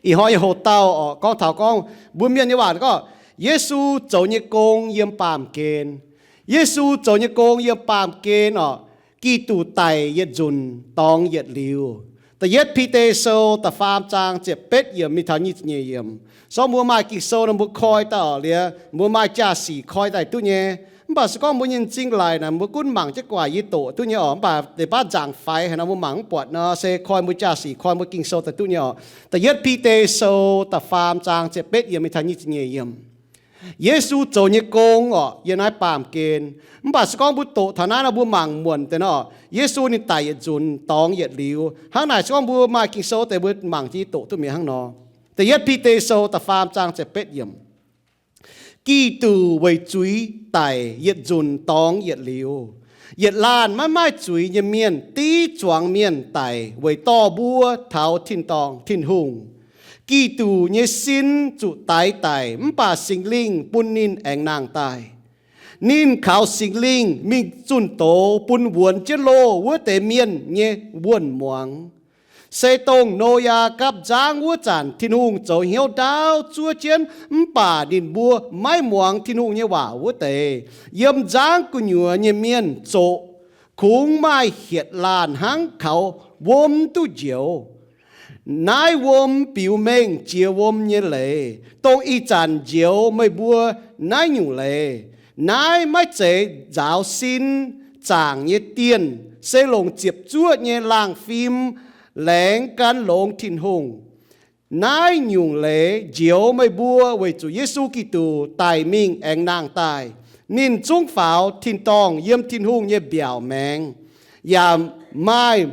Ih hnoi yie hoc dauh oc, gorngv taux gorngv mbuo mienh nyei waac gorngv, Yesu zoux nyei gong yiem baamh gen. Yesu zoux nyei gong yiem baamh gen oc. Giduc daic yietc nzunc dorngx yietc liuz. Da'yietv Bide Sou da'faam zaang ziepc betv yiemc mingh taux nyic ziepc nyeic yiemc. Sorng mbuo maaih Ging-Sou nor mbuo koi daaih oc, liuz mbuo maaih jaa-sic koi daaih duqv nyei. Mv baac se gorngv mbuo nyei m'zing laic naaic mbuo gunv mangc jienv gu'nguaaic yie doqc duqv nyei oc. Mv baac deix baav nzaangc faix haaix nor mbuo mangc mv buatc nor, se koi mbuo jaa-sic koi mbuo Ging-Sou daaih duqv nyei oc. Da'yietv Bide Sou da'faam zaang ziepc betv yiemc mingh taux nyic ziepc nyeic yiemc. Yesu zoux nyei gong oc, yiem naaiv baamh gen. Mv baac se gorngv mbuo doqc taux naaiv nor mbuo mangc muonc deix nor, Yesu ninh daic yietc nzunc dorngx yietc liuz. Hnangv naaic se gorngv mbuo maaih Ging-Sou deix mbuo mangc jienv doqc duqv mi'aqv hnangv nor. Da'yietv Bide Sou da'faam zaang ziepc betv yiemc. Giduc weic zuiz daic yietc nzunc dorngx yietc liuz. Yietc laanh maiv maaih zuiz nyei mienh div zuangx mienh daic weic dorh mbuo taux tin-dorngh, Tin-Hungh. Giduc nyei sin zuqc daix daic mv baac Singx Lingh bun ninh aengx nangh daaih. Ninh kaux Singx Lingh mingh zunh doz bun wuonx jienv loh wuov deix mienh nyei wuonh muangx. Se dongh Noyaa gapv nzangv wuov zanc Tin-Hungh zoux hnyouv ndaauv zuov jienv, mv baac ninh mbuo maiv muangx Tin-Hungh nyei waac wuov deix, yiem nzangv gu'nyuoz nyei mienh zoqc. Kungx maaih hietc laanh hnangv kaux wuom duqv njoux. Naaiv wuom biux mengh jiex wuom nyei leiz, dongh ih zanc njoux meih mbuo naaiv nyungc leiz. Naaiv maiv zeiz nzaaux sin zaangc nyei dienh, se longc ziepc zuoqv nyei laangh fim laengz gan longx Tin-Hungh. Naaiv nyungc leiz njoux meih mbuo weic zuqc Yesu Giduc daic mingh aengx nangh daaih. Ninh zungv faaux tin-dorngh yiem Tin-Hungh nyei mbiaauc maengx, yaac maaih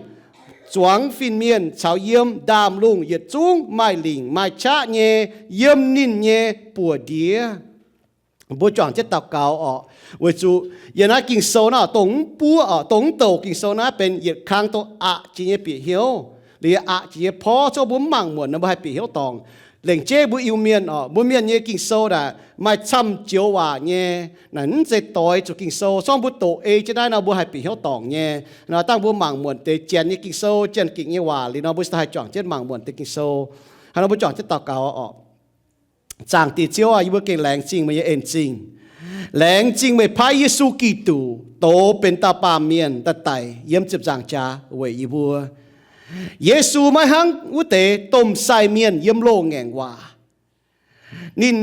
zuangx fin-mienh caux yiem ndaamv-lungh yietc zungv maaih lingc maaih qaqv nyei yiem ninh nyei buoz-ndiev. Mbuo juangc jienv daux gaux oc. Weic zuqc yiem naaiv Ging-Sou naaiv dongh mv buov oc, dongh mv douc Ging-Sou naaiv benx yietc kang dongh aqc jiex nyei bieqc hnyouv, liuz aqc jiex nyei porv, zorqv mbuo mv mangc muonc nor mbuo haih bieqc hnyouv dorngc. Lengc jeiv mbuo Iu-Mienh oc, mbuo mienh nyei Ging-Sou naaic maaih camv joux waac nyei, naaic mv zeiz doix zuqc Ging-Sou. Zorqv mbuo doqc ei jienv naaiv nor mbuo haih bieqc hnyouv dorngc nyei. Nor dangh mbuo mangc muonc deix Janx nyei Ging-Sou, Janx-gikc nyei waac liuz nor mbuo haih juangc jienv mangc muonc deix Ging-Sou. Hnangv nor mbuo juangc jienv daux gaux oc. Zaangc Diex Ziouv aac, yie mbuo gengh laengz zingh meih nyei en zingh. Laengz zingh meih paaiv Yesu Giduc doz benx dauh baamh mienh daaih daic yiem ziepc nzaangc jaax weic yie mbuo. Yesu maiv hnangv wuov deix domh sai mienh yiem loz-ngaengc waac. Ninh,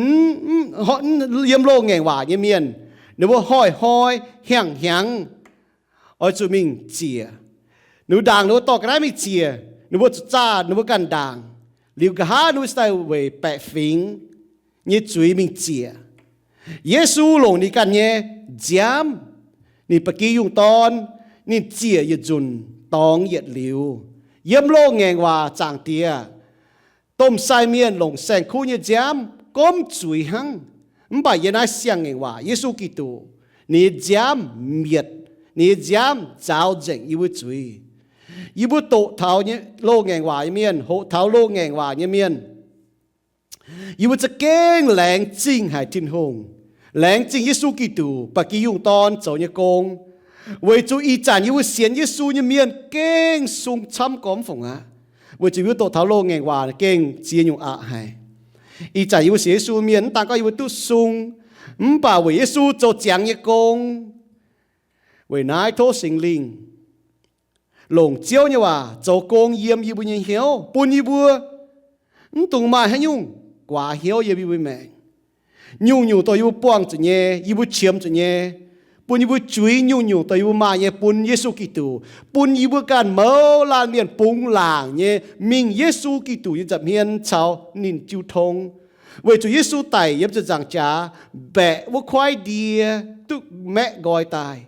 yiem loz-ngaengc waac nyei mienh, ninh mbuo hnoi-hnoi hnyangx-hnyangx oix zuqc mingh ziec. Ninh mbuo ndaangc ninh mbuo dorh ga'naaiv mingh ziec, ninh mbuo zuqc zaah ninh mbuo ganh ndaangc. Liuz nqa'haav ninh mbuo cingx daaih weic baeqc fingx nyei zuiz mingh ziec. Yesu longc ninh ganh nyei nziaamv, ninh ba'gi yungh dorn, ninh ziec yietc nzunc dorngx yietc liuz. Yiem loz-ngaengc waac, Zaangc Diex, domh sai mienh longc saeng-kuv nyei nziaamv gomv zuiz hnangv. Mv baac yiem naaiv siang-ngaengc waac Yesu Giduc, ninh nyei nziaamv mietc, ninh nyei nziaamv nzaaux nzengc yie mbuo zuiz. Yie mbuo doqc taux loz-ngaengc waac nyei mienh, hoqc taux loz-ngaengc waac nyei mienh, yie mbuo za'gengh laengz zingh haic Tin-Hungh, laengz zingh Yesu Giduc ba'gi yungh dorn zoux nyei gong. Weic zuqc ih zanc yie mbuo sienx Yesu nyei mienh gengh sung camv gormx fungc aqv. Weic zuqc yie mbuo doqc taux loz-ngaengc waac gengh ziex nyungc aqc haic. Ih zanc yie mbuo sienx Yesu mienh mv daan gorngv yie mbuo duqv sung, mv baac weic Yesu zoux ziangx nyei gong. Weic naaiv tov Singx Lingh longc Ziouv nyei waac zoux gong yiem yie mbuo nyei hnyouv, bun yie mbuo mv dungx maaih haaix nyungc guaax hnyouv yiem yie mbuo maengc. Nyungc-nyungc dongh yie mbuo buangh zuqc nyei, yie mbuo qiemx zuqc nyei, bun yie mbuo juix nyungc-nyungc dongh yie mbuo maaih nyei bun Yesu Giduc, bun yie mbuo ganh mouz laanh mienh bungx laangc nyei mingh Yesu Giduc nyei nza'hmien caux ninh jiu tong. Weic zuqc Yesu daic yiem ziepc nzaangc jaax mbaeqc wuov kuaaiv ndie duqv maeqv nqoi daaih,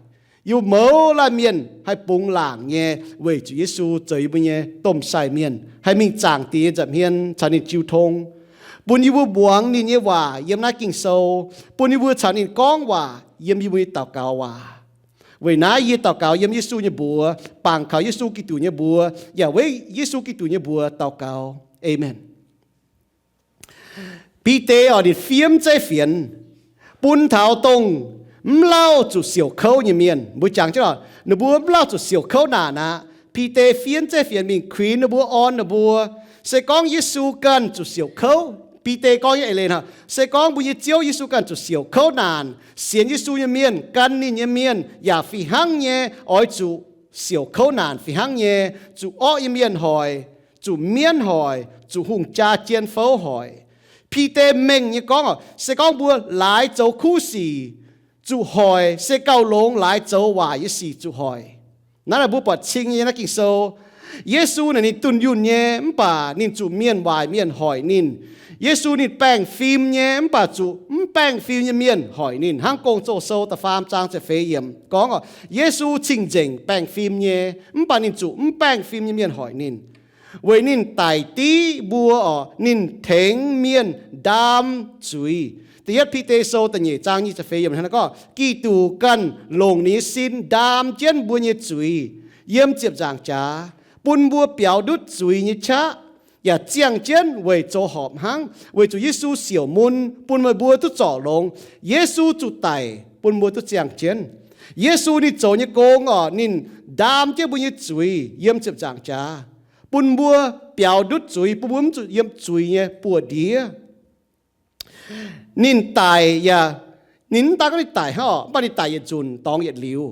yie mbuo mouz laanh mienh haih bungx laangc nyei weic zuqc Yesu zoux yie mbuo nyei domh sai mienh, haih mingh Zaangc Diex nyei nza'hmien caux ninh jiu tong, bun yie mbuo muangx ninh nyei waac yiem naaiv Ging-Sou, bun yie mbuo caux ninh gorngv waac yiem yie mbuo nyei daux gaux waac. Weic naaiv yie daux gaux yiem Yesu nyei mbuox, bangc kaux Yesu Giduc nyei mbuox, yaac weic Yesu Giduc nyei mbuox daux gaux. Aamen. Bide oc, ninh fiev zeiv fienx bun taux dongh mv lauh zuqc siouc kouv nyei mienh. Mbuo jangx jienv oc, ninh mbuo mv lauh zuqc siouc kouv naanc aqv. Bide fiev zeiv fienx mingh kuinx ninh mbuo, orn ninh mbuo, Se gorngv Yesu ganh zuqc siouc kouv, Bide gorngv nyei eix leiz hnangv, se gorngv mbuo nyei Ziouv Yesu ganh zuqc siouc kouv naanc, sienx Yesu nyei mienh, gan ninh nyei mienh, yaac fih hnangv nyei oix zuqc siouc kouv naanc fih hnangv nyei, zuqc orqv nyei mienh hoic, zuqc mienv hoic, zuqc hungh jaa jien fouv hoic. Bide mengh nyei gorngv oc, se gorngv mbuo laaix zoux kuv sic zuqc hoic, se gauh longx laaix zoux waaic nyei sic zuqc hoic. Naaiv naaic mbuo buatc cing nyei naaiv Ging-Sou. Yesu naaic ninh dunh yunh nyei, mv baac ninh zuqc mienh waaic mienh hoic ninh. Yesu ninh baengh fim nyei, mv baac zuqc mv baengh fim nyei mienh hoic ninh. Hnangv Gong-Zoh sou da'faam zaang ziepc feix yiemc gorngv oc, Yesu cing-nzengc baengh fim nyei, mv baac ninh zuqc mv baengh fim nyei mienh hoic ninh. Weic ninh daic div mbuo oc, ninh tengx mienh ndaam zuiz. Da'yietv Bide sou da'nyeic zaang nyic ziepc feix yiemc hnangv naaiv gorngv, Giduc ganh longc ninh nyei sin ndaam jienv mbuo nyei zuiz yiem ziepc nzaangc jaax, bun mbuo biaux ndutv zuiz nyei qaqv, yaac ziangh jienv weic zoux horpc hnangv. Weic zuqc Yesu siouc mun bun meih mbuo duqv zorc longx. Yesu zuqc daic bun mbuo duqv ziangh jienv. Yesu ninh zoux nyei gong oc, ninh ndaam jienv mbuo nyei zuiz yiem ziepc nzaangc jaax, bun mbuo biaux ndutv zuiz, bun mbuo mv zuqc yiem zuiz nyei buoz-ndiev. Ninh daic yaac, ninh mv daan gorngv ninh daic hnangv oc, mv baac ninh daic yietc nzunc dorngx yietc liuz.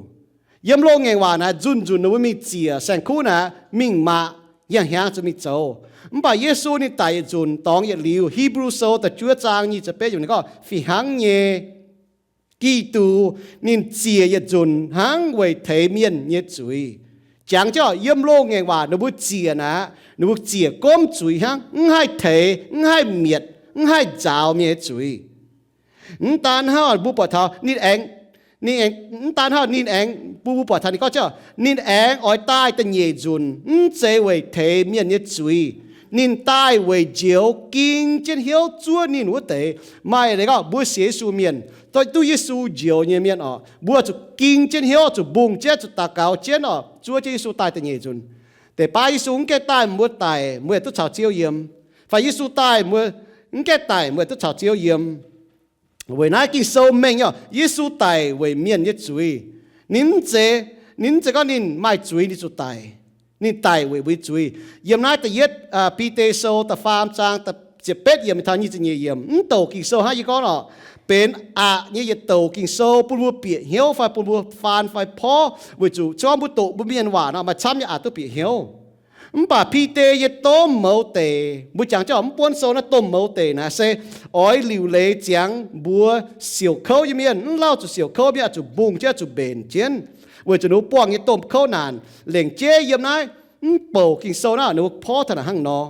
Yiem loz-ngaengc waac naaic, nzunc nzunc ninh mbuo mingh ziec saeng-kuv naaic, mingh maa, yangh hnyangx zuqc mingh zoux. Mv baac Yesu ninh daic yietc nzunc dorngx yietc liuz. Hipv^lu sou da'juov zaang nyic ziepc betv yiemc ninh gorngv, fih hnangv nyei, Giduc ninh ziec yietc nzunc hnangv weic teix mienh nyei zuiz. Jangx jienv oc, yiem loz-ngaengc waac ninh mbuo ziec naaic, ninh mbuo ziec gomv zuiz hnangv, mv haih teix, mv haih mietc, mv haih nzaaux mienh nyei zuiz. Mv daan hnangv, mbuo buatc taux ninh aengx, ninh aengx, mv daan hnangv, ninh aengx, mbuo, mbuo buatc taux ninh gorngv jienv, ninh aengx oix daaih da'nyeic nzunc, mv zeiz weic teix mienh nyei zuiz. Ninh daaih weic njoux ging jienv hnyouv zuov ninh wuov deix. Maaih leiz gorngv mbuo sienx Yesu mienh, duqv Yesu njoux nyei mienh oc, mbuo zuqc ging jienv hnyouv, zuqc mbungh jienv, zuqc daux gaux jienv oc, zuov jienv Yesu daaih da'nyeic nzunc. Deix baav Yesu mv gaengh daaih mbuo daic, mbuo yaac duqv caux Ziouv yiem. Fai Yesu daaih mbuo mv gaengh daic, mbuo yaac duqv caux Ziouv yiem. Weic naaiv Ging-Sou mengh nyei, Yesu daic weic mienh nyei zuiz. Ninh mv zeiz, ninh mv zeiz gorngv ninh maaih zuiz ninh zuqc daic. Ninh daic weic mbuo nyei zuiz. Yiem naaiv da'yietv Bide sou da'faam zaang ziepc betv yiemc taux nyic ziepc nyeic yiemc, mv douc Ging-Sou hnangv yie gorngv oc, benx aqc nyei yietc douc Ging-Sou bun mbuo bieqc hnyouv fai bun mbuo faan fai porv, weic zuqc se gorngv mbuo doqc mbuo mienh waac nor maaih camv nyei aqc duqv bieqc hnyouv. Mv baac Bide nyei domh mouz deic, mbuo jangx jienv mv buonv sou naaiv domh mouz deic naaic se oix liuc leiz ziangx mbuox siouc kouv nyei mienh. Mv lauh zuqc siouc kouv mienh oix zuqc mbungh jienv, zuqc mbenc jienv, weic zuqc ninh mbuo buangh nyei domh kouv naanc. Lengc jeiv yiem naaiv mv bouc Ging-Sou naaiv ninh mbuo porv taux naaic hnangv nor.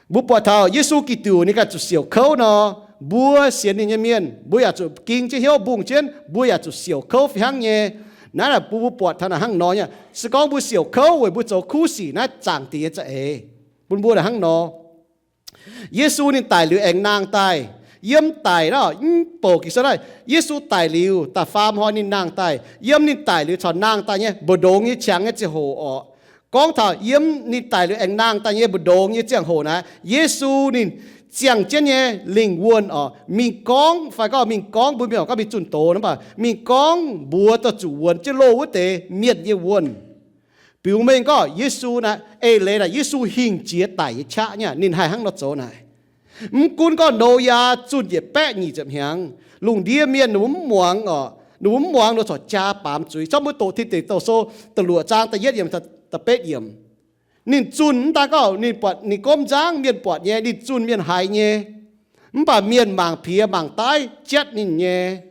Mbuo buatc taux Yesu Giduc ninh ganh zuqc siouc kouv nor, mbuo sienx ninh nyei mienh mbuo yaac zuqc ging jienv hnyouv mbungh jienv, mbuo yaac zuqc siouc kouv fih hnangv nyei. Naaiv naaic mbuo, mbuo buatc taux naaic hnangv nor nyei. Se gorngv mbuo siouc kouv weic mbuo zoux kuv sic naaiv zaangc dingc nyei za'eix bun mbuo naaic hnangv nor. Yesu ninh daic liuz aengx nangh daaih. Yiem daic naaiv mv bouc Ging-Sou naaiv, Yesu daic liuz da'faam hnoi ninh nangh daaih. Yiem ninh daic liuz caux nangh daaih nyei mbu'ndongx nyei qangx nyei ziangh hoc orqc, gorngv taux yiem ninh daic liuz aengx nangh daaih nyei mbu'ndongx nyei ziangh hoc naaiv, Yesu ninh ziangh jienv nyei lingh wuonh orqc, mingh gorngv fai gorngv mingh gorngv mbuo mienh oc, gorngv mingh zunh doz nor, mv baac mingh gorngv mbuox dorh zuqc wuonx jienv loh wuov deix mienh nyei wuonh. Biux mengh gorngv Yesu naaiv, eix leiz naaic Yesu hingh jiex daic nyei qaqv nyei, ninh haih hnangv nor zoux naaic. Mv gunv gorngv Noyaa zunh yietc baeqv nyic ziepc hnyangx, lungh ndiev mienh ninh mbuo mv muangx orqc, ninh mbuo mv muangx, ninh mbuo corc jaa baamz zuiz. Corc mbuo doqc Tin Deic Douh Sou da'luoqc zaang da'yietv yiemc, da'betv yiemc. Ninh zunh mv daan gorngv ninh buatc, ninh gomv nzangv mienh buatc nyei, ninh zunh mienh haiz nyei. Mv baac mienh mangc piex mangc daiv jatv ninh nyei.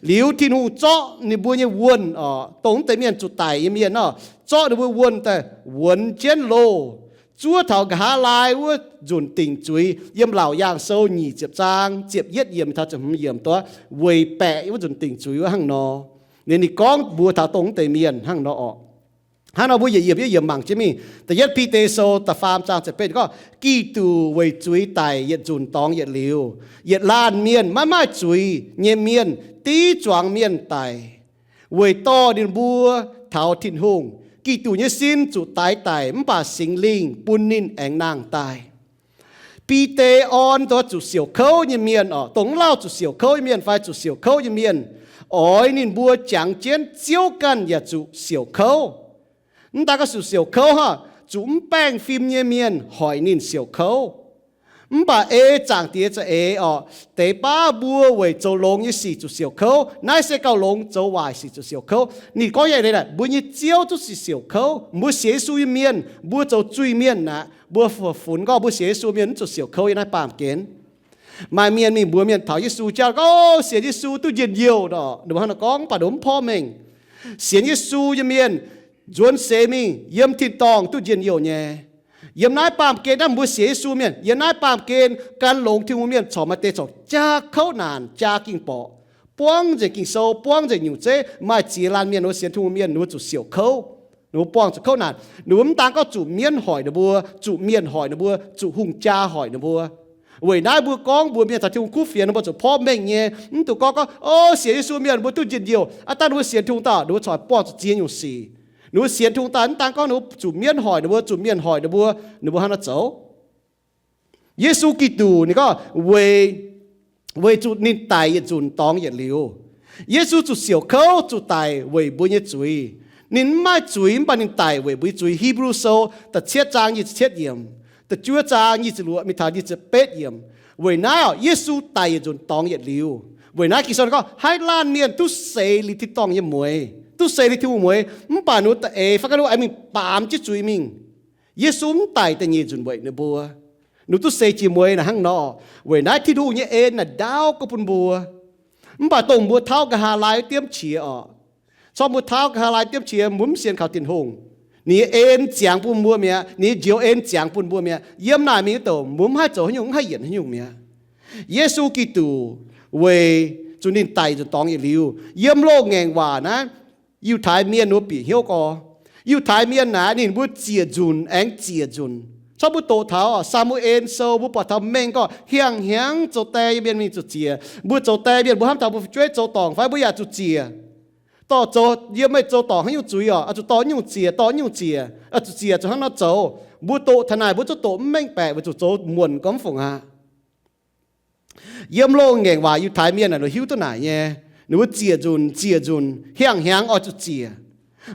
Liuz Tin-Hungh zorqv ninh mbuo nyei wuonh orqc, dongh mv deix mienh zuqc daic nyei mienh orqc, zorqv ninh mbuo wuonh daaih wuonx jienv loh, zuov taux nqa'haav laai wuov nzunc dingc zuiz. Yiem Laauc Yaangh Sou nyic ziepc zaang ziepc yietv yiemc taux ziepc hmz yiemc doqc, weic baeqc wuov nzunc dingc zuiz wuov hnangv nor. Ninh, ninh gorngv mbuox taux dongh mv deix mienh hnangv nor orqc. Hnangv nor mbuo yietc yiemc yietc yiemc mangc jienv mingh. Da'yietv Bide Sou da'faam zaang ziepc betv gorngv, Giduc weic zuiz daic yietc nzunc dorngx yietc liuz, yietc laanh mienh, maiv maaih zuiz nyei mienh, div zuangx mienh daic, weic dorh ninh mbuo taux Tin-Hungh. Giduc nyei sin zuqc daix daic, mv baac Singx Lingh bun ninh aengx nangh daaih. Bide orn dongh zuqc siouc kouv nyei mienh orqc, dongh mv lauh zuqc siouc kouv nyei mienh fai zuqc siouc kouv nyei mienh, oix ninh mbuo jangx jienv Ziouv ganh yaac zuqc siouc kouv. Mv daan gorngv zuqc siouc kouv hnangv, zuqc mv baengh fim nyei mienh hoic ninh siouc kouv. Mv baac ei Zaangc Diex za'eix orqc, deix baav mbuo weic zoux longx nyei sic zuqc siouc kouv. Naaiv se gauh longx, zoux waaic sic zuqc siouc kouv. Ninh gorngv nyei leiz naaic, mbuo nyei Ziouv duqv sic siouc kouv. Mbuo sienx Yesu nyei mienh, mbuo zoux zuiz-mienh aqv, mbuo funx gorngv mbuo sienx Yesu mienh mv zuqc siouc kouv yiem naaiv baamh gen. Maaih mienh mingh mbuox mienh taux Yesu jauv gorngv, sienx Yesu duqv njien-youh orqc. Ninh mbuo hnangv naaiv gorngv, mv baac ninh mbuo mv porv mengh. Sienx Yesu nyei mienh nzuonx seix mingh yiem tin-dorngh duqv njien-youh nyei. Yiem naaiv baamh gen naaiv mbuo sienx Yesu mienh, yiem naaiv baamh gen gan longx Tin-Hungh mienh corc maaih deix corc jaa kouv naanc, jaa ging-borqc, buangv nzengc Ging-Sou, buangv nzengc nyungc zeiv, maaih ziex laanh mienh, ninh mbuo sienx Tin-Hungh mienh, ninh mbuo zuqc siouc kouv. Ninh mbuo buangh zuqc kouv naanc. Ninh mbuo mv daan gorngv zuqc mienv hoic ninh mbuo, zuqc mienh hoic ninh mbuo, zuqc hungh jaa hoic ninh mbuo. Weic naaiv mbuo gorngv mbuox mienh taux Tin-Hungh kuv fienx, ninh mbuo zuqc porv mengh nyei. Mv dungx gorngv gorngv, o, sienx Yesu mienh mbuo duqv njien-youh. Aav dangh ninh mbuo sienx Tin-Hungh daaih, ninh mbuo corc buangh zuqc ziex nyungc sic. Ninh mbuo sienx Tin-Hungh daaih mv daan gorngv ninh mbuo zuqc mienv hoic ninh mbuo, zuqc mienh hoic ninh mbuo, ninh mbuo hnangv naaiv zoux. Yesu Giduc ninh gorngv, weic, weic zuqc ninh daic yietc nzunc dorngx yietc liuz. Yesu zuqc siouc kouv zuqc daic weic mbuo nyei zuiz. Ninh mv maaih zuiz mv baac ninh daic weic mbuo nyei zuiz. Hipv^lu Sou da'cietv zaang nyic ziepc cietv yiemc, da'juov zaang nyic ziepc luoqc mingh taux nyic ziepc betv yiemc. Weic naaiv orqc, Yesu daic yietc nzunc dorngx yietc liuz. Weic naaiv Ging-Sou gorngv, haih laanh mienh duqv seix liuz tin-dorngh nyei mueix, duqv seix liuz Tin-Hungh mueix, mv baac ninh mbuo da'eix fai ga'ndiev aengx mingh baamz jienv zuiz mingh. Yesu mv daic da'nyeic nzunc weic ninh mbuo. Ninh duqv seix jiex mueix naaic hnangv nor. Weic naaiv Tin-Hungh nyei en naaic ndaauv gorngv bun mbuo. Mv baac dongh mbuo tauv nqa'haav laai diemv qiex orqc. Corc mbuo tauv nqa'haav laai diemv qiex, mbuo mv sienx kaux Tin-Hungh. Ninh nyei en ziangx bun mbuo mi'aqv. Ninh nyei njoux en ziangx bun mbuo mi'aqv. Yiem naaic mingh wuov douc mbuo mv haih zoux haaix nyungc, mv haih yienc haaix nyungc mi'aqv. Yesu Giduc weic zuqc ninh daic nzunc dorngx yietc liuz, yiem loz-ngaengc waac naaiv, Yiutai Mienh wuov bieqc hnyouv gorx. Yiutai Mienh naaic ninh mbuo ziec nzunc aengx ziec nzunc. Corc mbuo doqc taux Saa^mu^en Sou, mbuo buatc taux mengh gorngv hiang hnyangx zoux die nyei mienh mingh zuqc ziec. Mbuo zoux die mienh mbuo hnamv taux mbuo fu'jueiv zoux dorngc fai mbuo yaac zuqc ziec. Dorh zoux yiem meih zoux dorngc haaix nyungc zuiz orqc, oix zuqc dorh nyungc ziec, dorh nyungc ziec, oix zuqc ziec zuqc hnangv nor zoux. Mbuo doqc taux naaic mbuo zungv doqc mv mengh baeqc weic zuqc zoux muonc gormx fungc aqv. Yiem loz-ngaengc waac Yiutai Mienh naaic ninh hiuv duqv naaic nyei. Ninh mbuo ziec nzunc ziec nzunc hiang hnyangx oix zuqc ziec.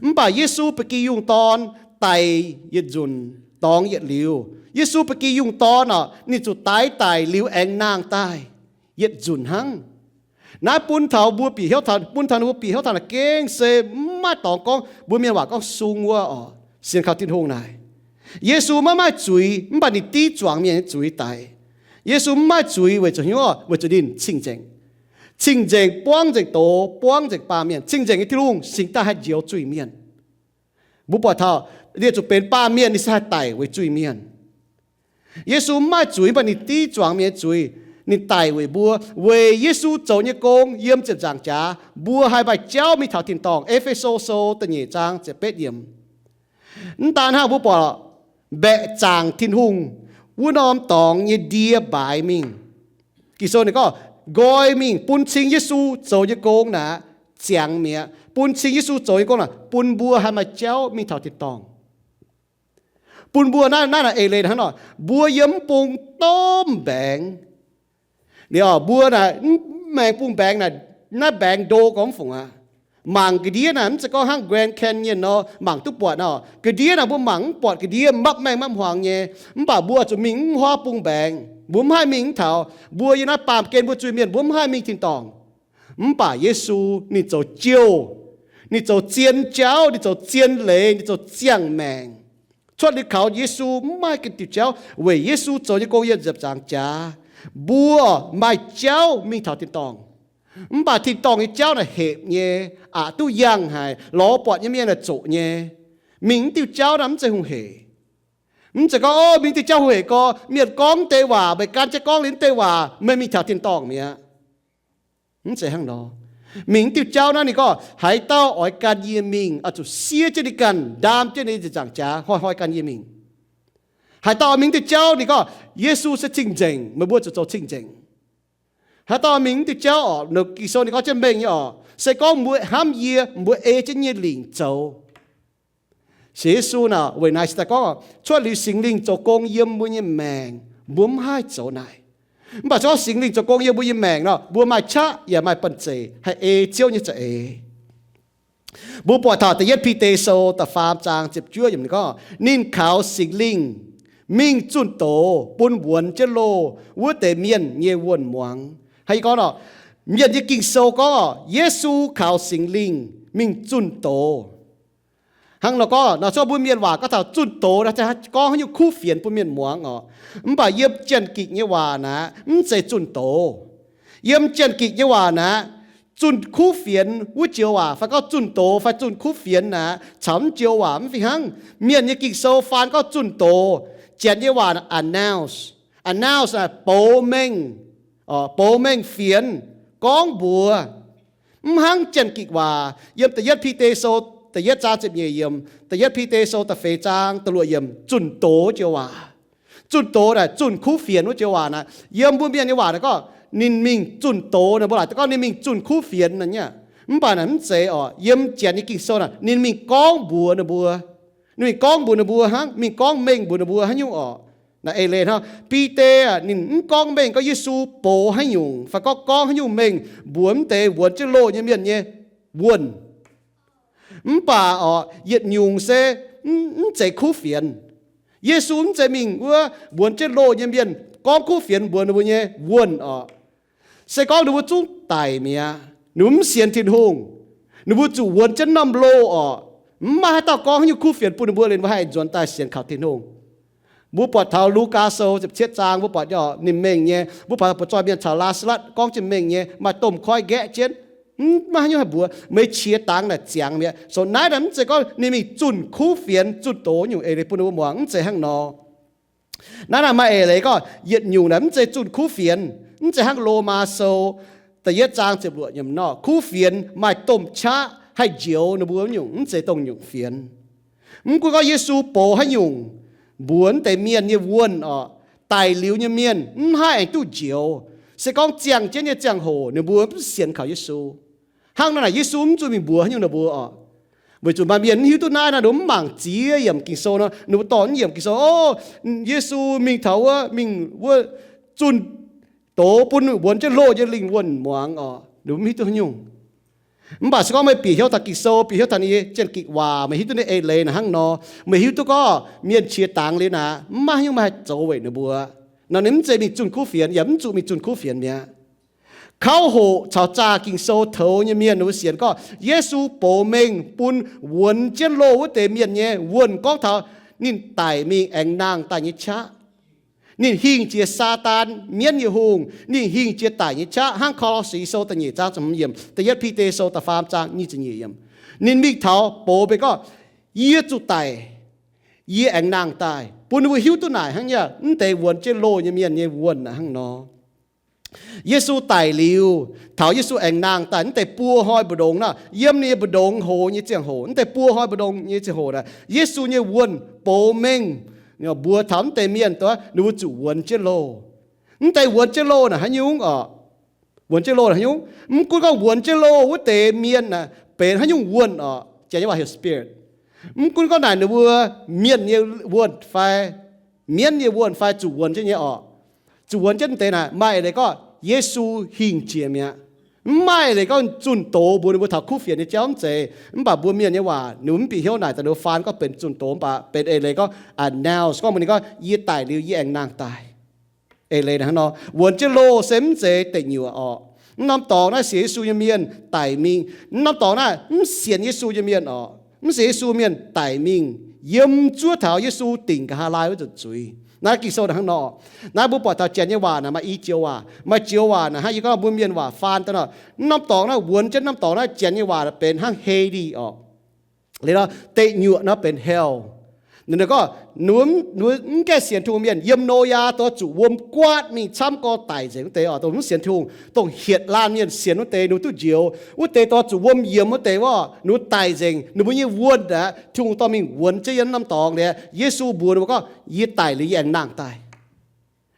Mv baac Yesu ba'gi yungh dorn daic yietc nzunc dorngx yietc liuz. Yesu ba'gi yungh dorn orqc, ninh zuqc daix daic liuz aengx nangh daaih yietc nzunc hnangv. Naaiv bun taux mbuo bieqc hnyouv taux, bun taux ninh mbuo bieqc hnyouv taux naaic gengh se mv maaih dorngx gorngv mbuo mienh waac gorngv sung wuov orqc, sienx kaux Tin-Hungh naaic. Yesu maiv maaih zuiz mv baac ninh div zuangx mienh nyei zuiz daic. Yesu mv maaih zuiz weic zuqc hnyouv, weic zuqc ninh cing-nzengc. Cing-nzengc buangv nzengc doz, buangv nzengc baamh mienh. Cing-nzengc nyei Tin-Hungh cingx daaih haih njoux zuiz-mienh. Mbuo buatc taux, ninh zuqc benx baamh mienh ninh se haih daic weic zuiz-mienh. Yesu mv maaih zuiz mv baac ninh div zuangx mienh nyei zuiz. Ninh daic weic mbuo. Weic Yesu zoux nyei gong yiem ziepc nzaangc jaax, mbuo haih maaih jauv mingh taux tin-dorngh. E^fe^so Sou da'nyeic zaang ziepc betv yiemc. Mv daan hnangv, mbuo buatc mbaeqc zaangc Tin-Hungh wuov norm dorngx nyei ndie mbaaix mingh. Ging-Sou ninh gorngv, nqoi mingh bun cing Yesu zoux nyei gong naaic ziangx mi'aqv. Bun cing Yesu zoux nyei gong naaic bun mbuo haih maaih jauv mingh taux tin-dorngh. Bun mbuo naaiv, naaiv naaic eix leiz hnangv nor, mbuo yiem mv bung domh mbaengx. Liuz mbuo naaic mv maengx bung mbaengx naaic, naaiv mbaengx ndo gormx fungc aqv. Mangc ga'ndiev naaic mv zeiz gorngv hnangv Grand Canyon nor mangc duqv buatc nor. Ga'ndiev naaic mbuo mangc mv buatc ga'ndiev, mapv maengh mapv hmuangx nyei. Mv baac mbuo zuqc mingh mv huaav bung mbaengx, mbuo mv haih mingh mv taux. Mbuo yiem naaiv baamh gen mbuo zuiz-mienh mbuo mv haih mingh tin-dorngh. Mv baac Yesu ninh zoux jouh, ninh zoux zien jauv, ninh zoux zien leiz, ninh zoux ziangh maengc. Cuotv liuz kaux Yesu mv maaih ganh diuh jauv. Weic Yesu zoux nyei gong yiem ziepc nzaangc jaax, mbuo maaih jauv mingh taux tin-dorngh. Mv baac tin-dorngh nyei jauv naaic hepc nyei, aqc duqv yangh haic, lorz buatc nyei mienh naaic zoqc nyei. Mingh mv diuh jauv naaic mv zeiz hungh hec. Mv zeiz gorngv, o, mingh diuh jauv hungh hec gorx, mienh gorngv mv deix waac, meih gan jienv gorngv liuz mv deix waac, meih mingh taux tin-dorngh mi'aqv. Mv zeiz hnangv nor. Mingh mv diuh jauv naaiv ninh gorngv haaix dauh oix gan yie mingh, oix zuqc siev jienv ninh ganh, ndaam jienv ninh ziepc nzaangc jaax, hnoi-hnoi gan yie mingh. Haaix dauh mingh mv diuh jauv, ninh gorngv Yesu se cing-nzengc, meih mbuo zuqc zoux cing-nzengc. Haaix dauh mingh mv diuh jauv orqc, Ging-Sou ninh gorngv jienv mengh nyei orqc, se gorngv mbuo hnamv yie, mbuo ei jienv yie nyei lingc zoux. Sienx Yesu naaic, weic naaiv se daaih gorngv, cuotv liuz Singx Lingh zoux gong yiem mbuo nyei maengc, mbuo mv haih zoux naaic. Mv baac se gorngv Singx Lingh zoux gong yiem mbuo nyei maengc nor, mbuo maaih qaqv yaac maaih banh zeic haih ei Ziouv nyei za'eix. Mbuo buatc taux Da'yietv Bide Sou da'faam zaang ziepc juov yiemc ninh gorngv, ninh kaux Singx Lingh mingh zunh doz bun wuonx jienv loh wuov deix mienh nyei wuonh muangx. Hnangv yie gorngv nor, mienh nyei Ging-Sou gorngv Yesu kaux Singx Lingh mingh zunh doz. Hnangv nor gorngv, nor cuotv mbuo mienh waac gorngv taux zunh doz, gorngv haaix nyungc kuv fienx bun mienh muangx oc. Mv baac yiem Janx-Gikc nyei waac naaic mv zeiz zunh doz. Yiem Janx-Gikc nyei waac naaic, zunh kuv fienx wuov joux waac fai gorngv zunh doz fai zunh kuv fienx naaic caux mv joux waac mv fih hnangv. Mienh nyei Ging-Sou faan gorngv zunh doz, Janx nyei waac announce. Announce naaic boux mengh, boux mengh fienx, gorngv mbuox. Mv hnangv Janx-Gikc waac yiem Da'yietv Bide Sou da'yietv zaang ziepc nyeic yiemc, Da'yietv Bide Sou da'feix zaang da'luoqc yiemc zunh doz joux waac. Zunh doz naaic zunh kuv fienx wuov joux waac naaic, yiem mbuo mienh nyei waac naaic gorngv ninh mingh zunh doz naaic, mbuo laaic gorngv ninh mingh zunh kuv fienx naaic nyei. Mv baac naaic mv zeiz oc. Yiem Janx nyei Ging-Sou naaic ninh mingh gorngv mbuox ninh mbuo. Ninh mingh gorngv mbuox ninh mbuo hnangv, mingh gorngv mengh mbuox ninh mbuo haaix nyungc oc. Naaic eix leiz hnangv, Bide ninh mv gorngv mengh gorngv Yesu boux haaix nyungc fai gorngv gorngv haaix nyungc mengh mbuox mv deix wuonx jienv loh nyei mienh nyei wuonh. Mv baac oc, yietc nyungc se mv zeiz kuv fienx. Yesu mv zeiz mingh wuov wuonx jienv loh nyei mienh gorngv kuv fienx mbuox ninh mbuo nyei wuonh oc. Se gorngv ninh mbuo zungv daic mi'aqv, ninh mbuo mv sienx Tin-Hungh, ninh mbuo zuqc wuonx jienv norm loh oc. Mv maaih haaix dauh gorngv haaix nyungc kuv fienx bun ninh mbuo liuz mbuo haih nzuonx daaih sienx kaux Tin-Hungh. Mbuo buatc taux Lugaa Sou ziepc cietv zaang, mbuo buatc nyei oc, ninh mengh nyei, mbuo buatc buoz-zoih mienh caux Laa^saa^latv gorngv jienv mengh nyei, maaih domh koiv nqaeqv jienv. Mv maaih haaix nyungc haih mbuox, meih qiex dangx naaic ziangx mi'aqv. So naaiv naaic mv zeiz gorngv ninh mingh zunh kuv fienx, zunh doz nyungc eix leiz bun ninh mbuo muangx, mv zeiz hnangv nor. Naaiv naaic maaih eix leiz gorngv yietc nyungc naaic mv zeiz zunh kuv fienx, mv zeiz hnangv Lomaa Sou da'yietv zaang ziepc luoqc yiemc nor, kuv fienx maaih domh qaqv haih njoux ninh mbuo nyungc, mv zeiz dongh nyungc fienx. Mv gunv gorngv Yesu boux haaix nyungc mbuox mv deix mienh nyei wuonh oc, daic liuz nyei mienh mv haih aengx duqv njoux. Se gorngv ziangh jienv nyei ziangh hoc ninh mbuo mv sienx kaux Yesu. Hnangv naaic Yesu mv zuqc mingh mbuox haaix nyungc ninh mbuo oc. Weic zuqc maaih mienh mv hiuv duqv naaiv nor, ninh mbuo mv mangc ziex yiemc Ging-Sou nor, ninh mbuo dorh yiemc Ging-Sou, o, Yesu mingh taux wuov, mingh wuov zunh doz bun wuonx jienv loh nyei lingh wuonh muangx oc. Ninh mbuo mv hiuv duqv haaix nyungc. Mv baac se gorngv meih bieqc hnyouv taux Ging-Sou, bieqc hnyouv taux ninh nyei Janx-Gikc waac, meih hiuv duqv naaiv eix leiz naaic hnangv nor, meih hiuv duqv gorngv mienh qiex dangx liuz naaic mv maaih haaix nyungc meih haih zoux weic ninh mbuo. Nor ninh mv zeiz mingh zunh kuv fienx, yaac mv zuqc mingh zunh kuv fienx mi'aqv. Kauv hoqc caux zaah Ging-Sou toux nyei mienh ninh mbuo sienx gorngv Yesu boux mengh bun wuonx jienv loh wuov deix mienh nyei wuonh gorngv taux ninh daic mingh aengx nangh daaih nyei qaqv. Ninh hingh jiex Saadaan, mienv nyei hungh. Ninh hingh jiex daic nyei qaqv hnangv Ko^lo^si Sou da'nyeic zaang ziepc hmz yiemc, da'yietv Bide Sou da'faam zaang nyic ziepc nyeic yiemc. Ninh mingh taux boux mengh gorngv, yie zuqc daic, yie aengx nangh daaih, bun ninh mbuo hiuv duqv naaic hnangv nyei, mv deix wuonx jienv loh nyei mienh nyei wuonh naaic hnangv nor. Yesu daic liuz, taux Yesu aengx nangh daaih, mv deix buo hnoi mbu'ndongx naaic, yiem ninh nyei mbu'ndongx hoz nyei ziangh hoc, mv deix buo hnoi mbu'ndongx nyei ziangh hoc naaic, Yesu nyei wuonh boux mengh mbuox taux mv deix mienh, ninh mbuo zuqc wuonx jienv loh. Mv deix wuonx jienv loh naaic haaix nyungc oc? Wuonx jienv loh naaic haaix nyungc? Mv gunv gorngv wuonx jienv loh wuov deix mienh naaic benx haaix nyungc wuonh oc, Janx nyei waac heuc spirit. Mv gunv gorngv naaic ninh mbuo mienh nyei wuonh fai mienv nyei wuonh fai zuqc wuonx jienv nyei oc, zuqc wuonx jienv deix naaic, maaih eix leiz gorngv Yesu hingh jiex mi'aqv. Mv maaih eix leiz gorngv zunh doz mbuox ninh mbuo taux kuv fienx nyei jauv mv zeiz. Mv baac mbuo mienh nyei waac ninh mbuo mv bieqc hnyouv naaic daaih ninh mbuo faan gorngv benx zunh doz, mv baac benx eix leiz gorngv announce gorngv mbuox ninh gorngv, yie daic liuz yie aengx nangh daaih. Eix leiz hnangv nor, wuonx jienv loh se mv zeiz deic nyuoqc orqc. Mv norm dorngx naaiv sienx Yesu nyei mienh daic mingh. Mv norm dorngx naaiv mv sienx Yesu nyei mienh orqc, mv sienx Yesu mienh daic mingh yiem zuov taux Yesu dingc nqa'haav laai wuov nzunc zuiz. Naaiv Ging-Sou hnangv nor. Naaiv mbuo buatc taux Janx nyei waac naaic maaih i joux waac, maaih joux waac naaic hnangv yie gorngv mbuo mienh waac faan daaih nor, mv norm dorngx naaiv wuonx jienv norm dorngx naaiv Janx nyei waac benx hnangv Hades orqc. Liuz nor, deic nyuoqc nor benx hell. Ninh gorngv, ninh mv gaengh sienx Tin-Hungh mienh yiem Noyaa dongh zuqc wuom guaatv mingh camv gorx daic nzengc wuov deix orqc, dongh mv sienx Tin-Hungh, dongh hietc laanh mienh sienx wuov deix ninh duqv njoux. Wuov deix dongh zuqc wuom yiemx wuov deix orqc, ninh daic nzengc. Ninh mbuo nyei wuonh aeqv, Tin-Hungh dorh mingh wuonx jienv yiem norm dorngx liuz, Yesu mbuox ninh mbuo gorngv, yie daic liuz yie aengx nangh daaih.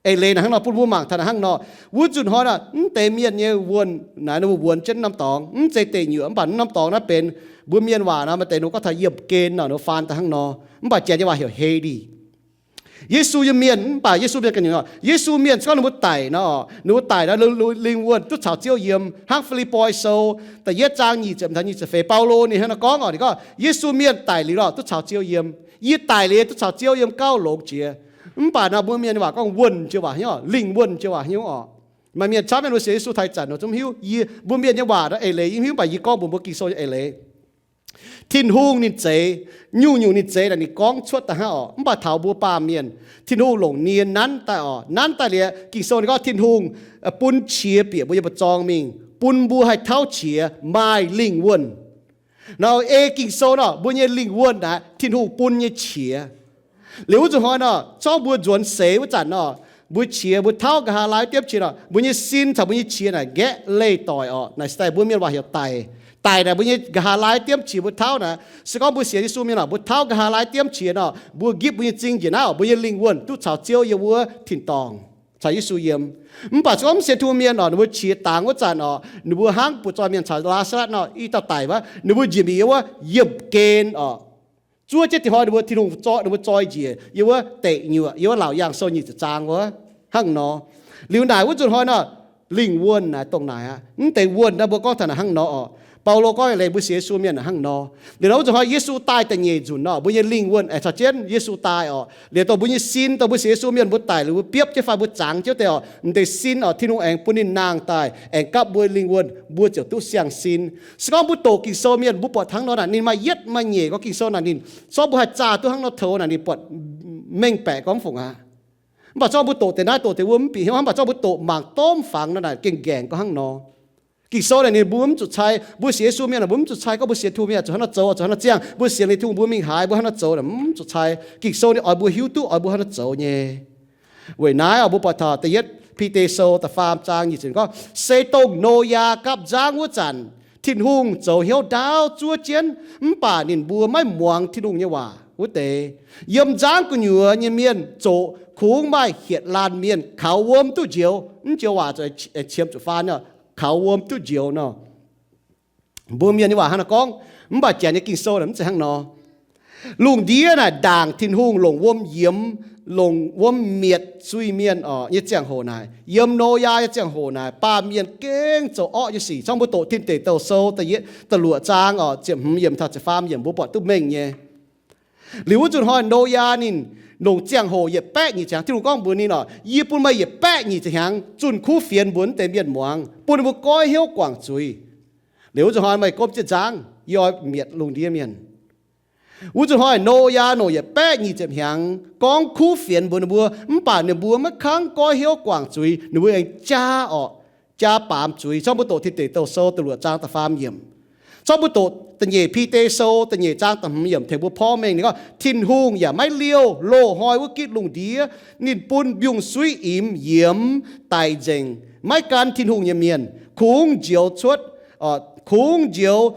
Eix leiz naaic hnangv nor, bun mbuo mangc taux naaic hnangv nor. Wuov nzunc hnoi naaic, mv deix mienh nyei wuonh naaic ninh mbuo wuonx jienv norm dorngx, mv zeiz deic nyuoqc, mv baac norm dorngx naaiv benx mbuo mienh waac nor maaih deix ninh mbuo gorngv taux yiem gen nor, ninh mbuo faan daaih hnangv nor. Mv baac Janx nyei waac heuc Hades. Yesu nyei mienh, mv baac Yesu mienh ganh nyungc nor, Yesu mienh se gorngv ninh mbuo daic nor, ninh mbuo daic nor, lingh wuonh duqv caux Ziouv yiem. Hnangv Fi^lipv^poi Sou da'yietv zaang nyic ziepc, nyic ziepc feix, Baulo ninh hnangv naaiv gorngv oc, ninh gorngv Yesu mienh daic liuz nor duqv caux Ziouv yiem. Yie daic liuz duqv caux Ziouv yiem gauh longx jiex. Mv baac nor mbuo mienh nyei waac gorngv wuonh joux waac nyei oc, lingh wuonh joux waac nyei oc. Maaih mienh camv mienh mbuo sienx Yesu taux ih zanc nor zungv hiuv, yie, mbuo mienh nyei waac naaiv eix leiz yie hiuv, mv baac yie gorngv mbuox mbuo Ging-Sou nyei eix leiz. Tin-Hungh ninh zeix, nyungc-nyungc ninh zeix naaic ninh gorngv cuotv daaih hnangv oc. Mv baac taux mbuo baamh mienh, Tin-Hungh longc nie nanv daaih oc. Nanv daaih liuz, Ging-Sou ninh gorngv Tin-Hungh bun qiex bieqc mbuo nyei mba'zorng mingh, bun mbuo haih tauv qiex maaih lingh wuonh. Nor ei Ging-Sou nor, mbuo nyei lingh wuonh naaic Tin-Hungh bun nyei qiex. Liuz wuov zuqc hnoi nor, zorngv mbuo nzuonx seix wuov zanc nor, mbuo qiex, mbuo tauv nqa'haav laai diemv qiex nor, mbuo nyei sin caux mbuo nyei qiex naaic nqaeqv leih doic oc. Naaic se daaih mbuo mienh waac heuc daic. Daic naaic mbuo nyei nqa'haav laai diemv qiex mbuo tauv naaic. Se gorngv mbuo sienx Yesu mienh oc, mbuo tauv nqa'haav laai diemv qiex nor, mbuo nqipv mbuo nyei m'zing njiec naaiv oc, mbuo nyei lingh wuonh duqv caux Ziouv yiem wuov tin-dorngh, caux Yesu yiem. Mv baac se gorngv mv sienx Tin-Hungh mienh oc, ninh mbuo qiex dangx wuov zanc oc, ninh mbuo hnangv buoqc zoih mienh caux Laa^saa^latv nor, i dauh daic wuov, ninh mbuo njiec mingh yiem wuov yiemh gen oc. Zuov jienv dinh hnoi ninh mbuo, Tin-Hungh zorqv ninh mbuo zoi njiec yiem wuov deic nyuoqc, yiem wuov Laauc Yaangh Sou nyic ziepc zaang wuov, hnangv nor. Liuz naaic wuov nzunc hnoi nor, lingh wuonh naaic dongh naaic aqv. Mv deix wuonh naaiv mbuo gorngv taux naaic hnangv nor oc. Baulo gorngv leiz mbuo sienx Yesu mienh naaic hnangv nor. Liuz nor wuov nzunc hnoi Yesu daaih da'nyeic nzunc nor, mbuo nyei lingh wuonh aengx caux jienv Yesu daaih oc. Liuz dongh mbuo nyei sin, dongh mbuo sienx Yesu mienh mbuo daic liuz mbuo biopv jienv fai mbuo zangx jienv deix oc, mv deix sin oc, Tin-Hungh aengx bun ninh nangh daaih aengx gapv mbuo lingh wuonh, mbuo ziouc duqv siang-sin. Se gorngv mbuo doqc Ging-Sou mienh mbuo buatc hnangv nor naaic ninh maaih yietv maaih nyeic gorngv Ging-Sou naaic ninh, zorngv mbuo haih zaah duqv hnangv nor taux naaic ninh buatc mengh baeqc gorngv fungc aqv. Mv baac zorngv mbuo doqc deix naaiv doqc deix wuov mv bieqc hnyouv, mv baac zorngv mbuo doqc mangc domh fangx nor naaic gengh nqaengc gorngv hnangv nor. Ging-Sou naaic ninh mbuo mv zuqc cai, mbuo sienx Yesu mienh naaic mbuo mv zuqc cai gorngv mbuo sienx Tin-Hungh mienh zuqc hnangv nor zoux, zuqc hnangv nor ziangh, mbuo sienx liuz Tin-Hungh mbuo mingh haaix mbuo hnangv nor zoux naaic mv zuqc cai. Ging-Sou ninh oix mbuo hiuv duqv oix mbuo hnangv nor zoux nyei. Weic naaiv oc mbuo buatc taux da'yietv Bide Sou da'faam zaang nyic ziepc gorngv, se dongh Noyaa gapv nzangv wuov zanc, Tin-Hungh zoux hnyouv ndaauv zuov jienv, mv baac ninh mbuo maiv muangx Tin-Hungh nyei waac wuov deix. Yiem nzangv gu'nyuoz nyei mienh zoqc kungx maaih hietc laanh mienh kaux wuom duqv njoux. Mv joux waac zoux qiemx zuqc faan, kaux wuom duqv njoux nor. Mbuo mienh nyei waac hnangv naaiv gorngv, mv baac janx nyei Ging-Sou naaic mv zeiz hnangv nor. Lungh ndiev naaic ndaangc Tin-Hungh longc wuom yiemx, longc wuom mietc zuiz-mienh oc nyei ziangh hoc naaic, yiem Noyaa nyei ziangh hoc naaic, baamh mienh gengh zoux orqv nyei sic. Zorngv mbuo doqc Tin Deic Douh Sou da'luoqc zaang oc, ziepc hmz yiemc taux ziepc faam yiemc mbuo buatc duqv mengh nyei. Liuz wuov nzunc hnoi Noyaa ninh longc ziangh hoc yietc baeqv nyic ziepc hnyangx. Tin-Hungh gorngv mbuox ninh oc, yie bun meih yietc baeqv nyic ziepc hnyangx zunh kuv fienx mbuox wuov deix mienh muangx, bun ninh mbuo goiv hnyouv guangc zuiz. Liuz wuov nzunc hnoi meih gomv jienv nzangv, yie oix mietc lungh ndiev mienh. Wuov nzunc hnoi Noyaa longc yietc baeqv nyic ziepc hnyangx gorngv kuv fienx mbuox ninh mbuo, mv baac ninh mbuo maiv kangv goiv hnyouv guangc zuiz, ninh mbuo aengx jaa orqc, jaa baamz zuiz. Zorngv mbuo doqc Tin Deic Douh Sou da'luoqc zaang da'faam yiemc. Zorngv mbuo doqc da'nyeic Bide Sou da'nyeic zaang da'hmz yiemc tengx mbuo porv mengh ninh gorngv, Tin-Hungh yaac maiv liouh loz-hnoi wuov gitv lungh ndiev. Ninh bun mbiungc-suiv imx yiemx daic nzengc, maiv gan Tin-Hungh nyei mienh. Kungx njoux cuotv, kungx njoux,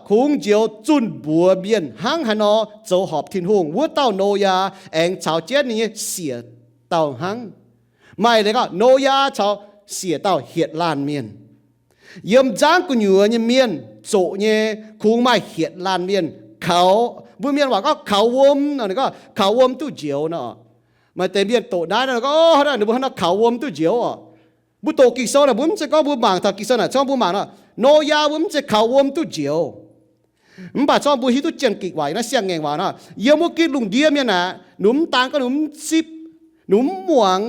kungx njoux zunh mbuox mienh hnangv haaix nor zoux horpc Tin-Hungh. Wuov dauh Noyaa aengx caux jienv ninh nyei siec dauh hnangv. Maaih leiz gorngv Noyaa caux siec dauh hietc laanh mienh. Yiem nzangv gu'nyuoz nyei mienh zoqc nyei kungx maaih hietc laanh mienh kaux, mbuo mienh waac gorngv kaux wuom nor, ninh gorngv kaux wuom duqv njoux nor. Maaih deix mienh doqc naaiv nor gorngv, ninh mbuo hnangv nor kaux wuom duqv njoux oc. Mbuo doqc Ging-Sou naaic mbuo mv zeiz gorngv mbuo mangc taux Ging-Sou naaic zorngv mbuo mangc nor, Noyaa mbuo mv zeiz kaux wuom duqv njoux. Mv baac zorngv mbuo hiuv duqv jien-gikc waac, naaiv siang-ngaengc waac nor, yiem wuov gitv lungh ndiev mienh aeqv, ninh mbuo mv daan gorngv ninh mbuo mv zipv, ninh mbuo mv muangx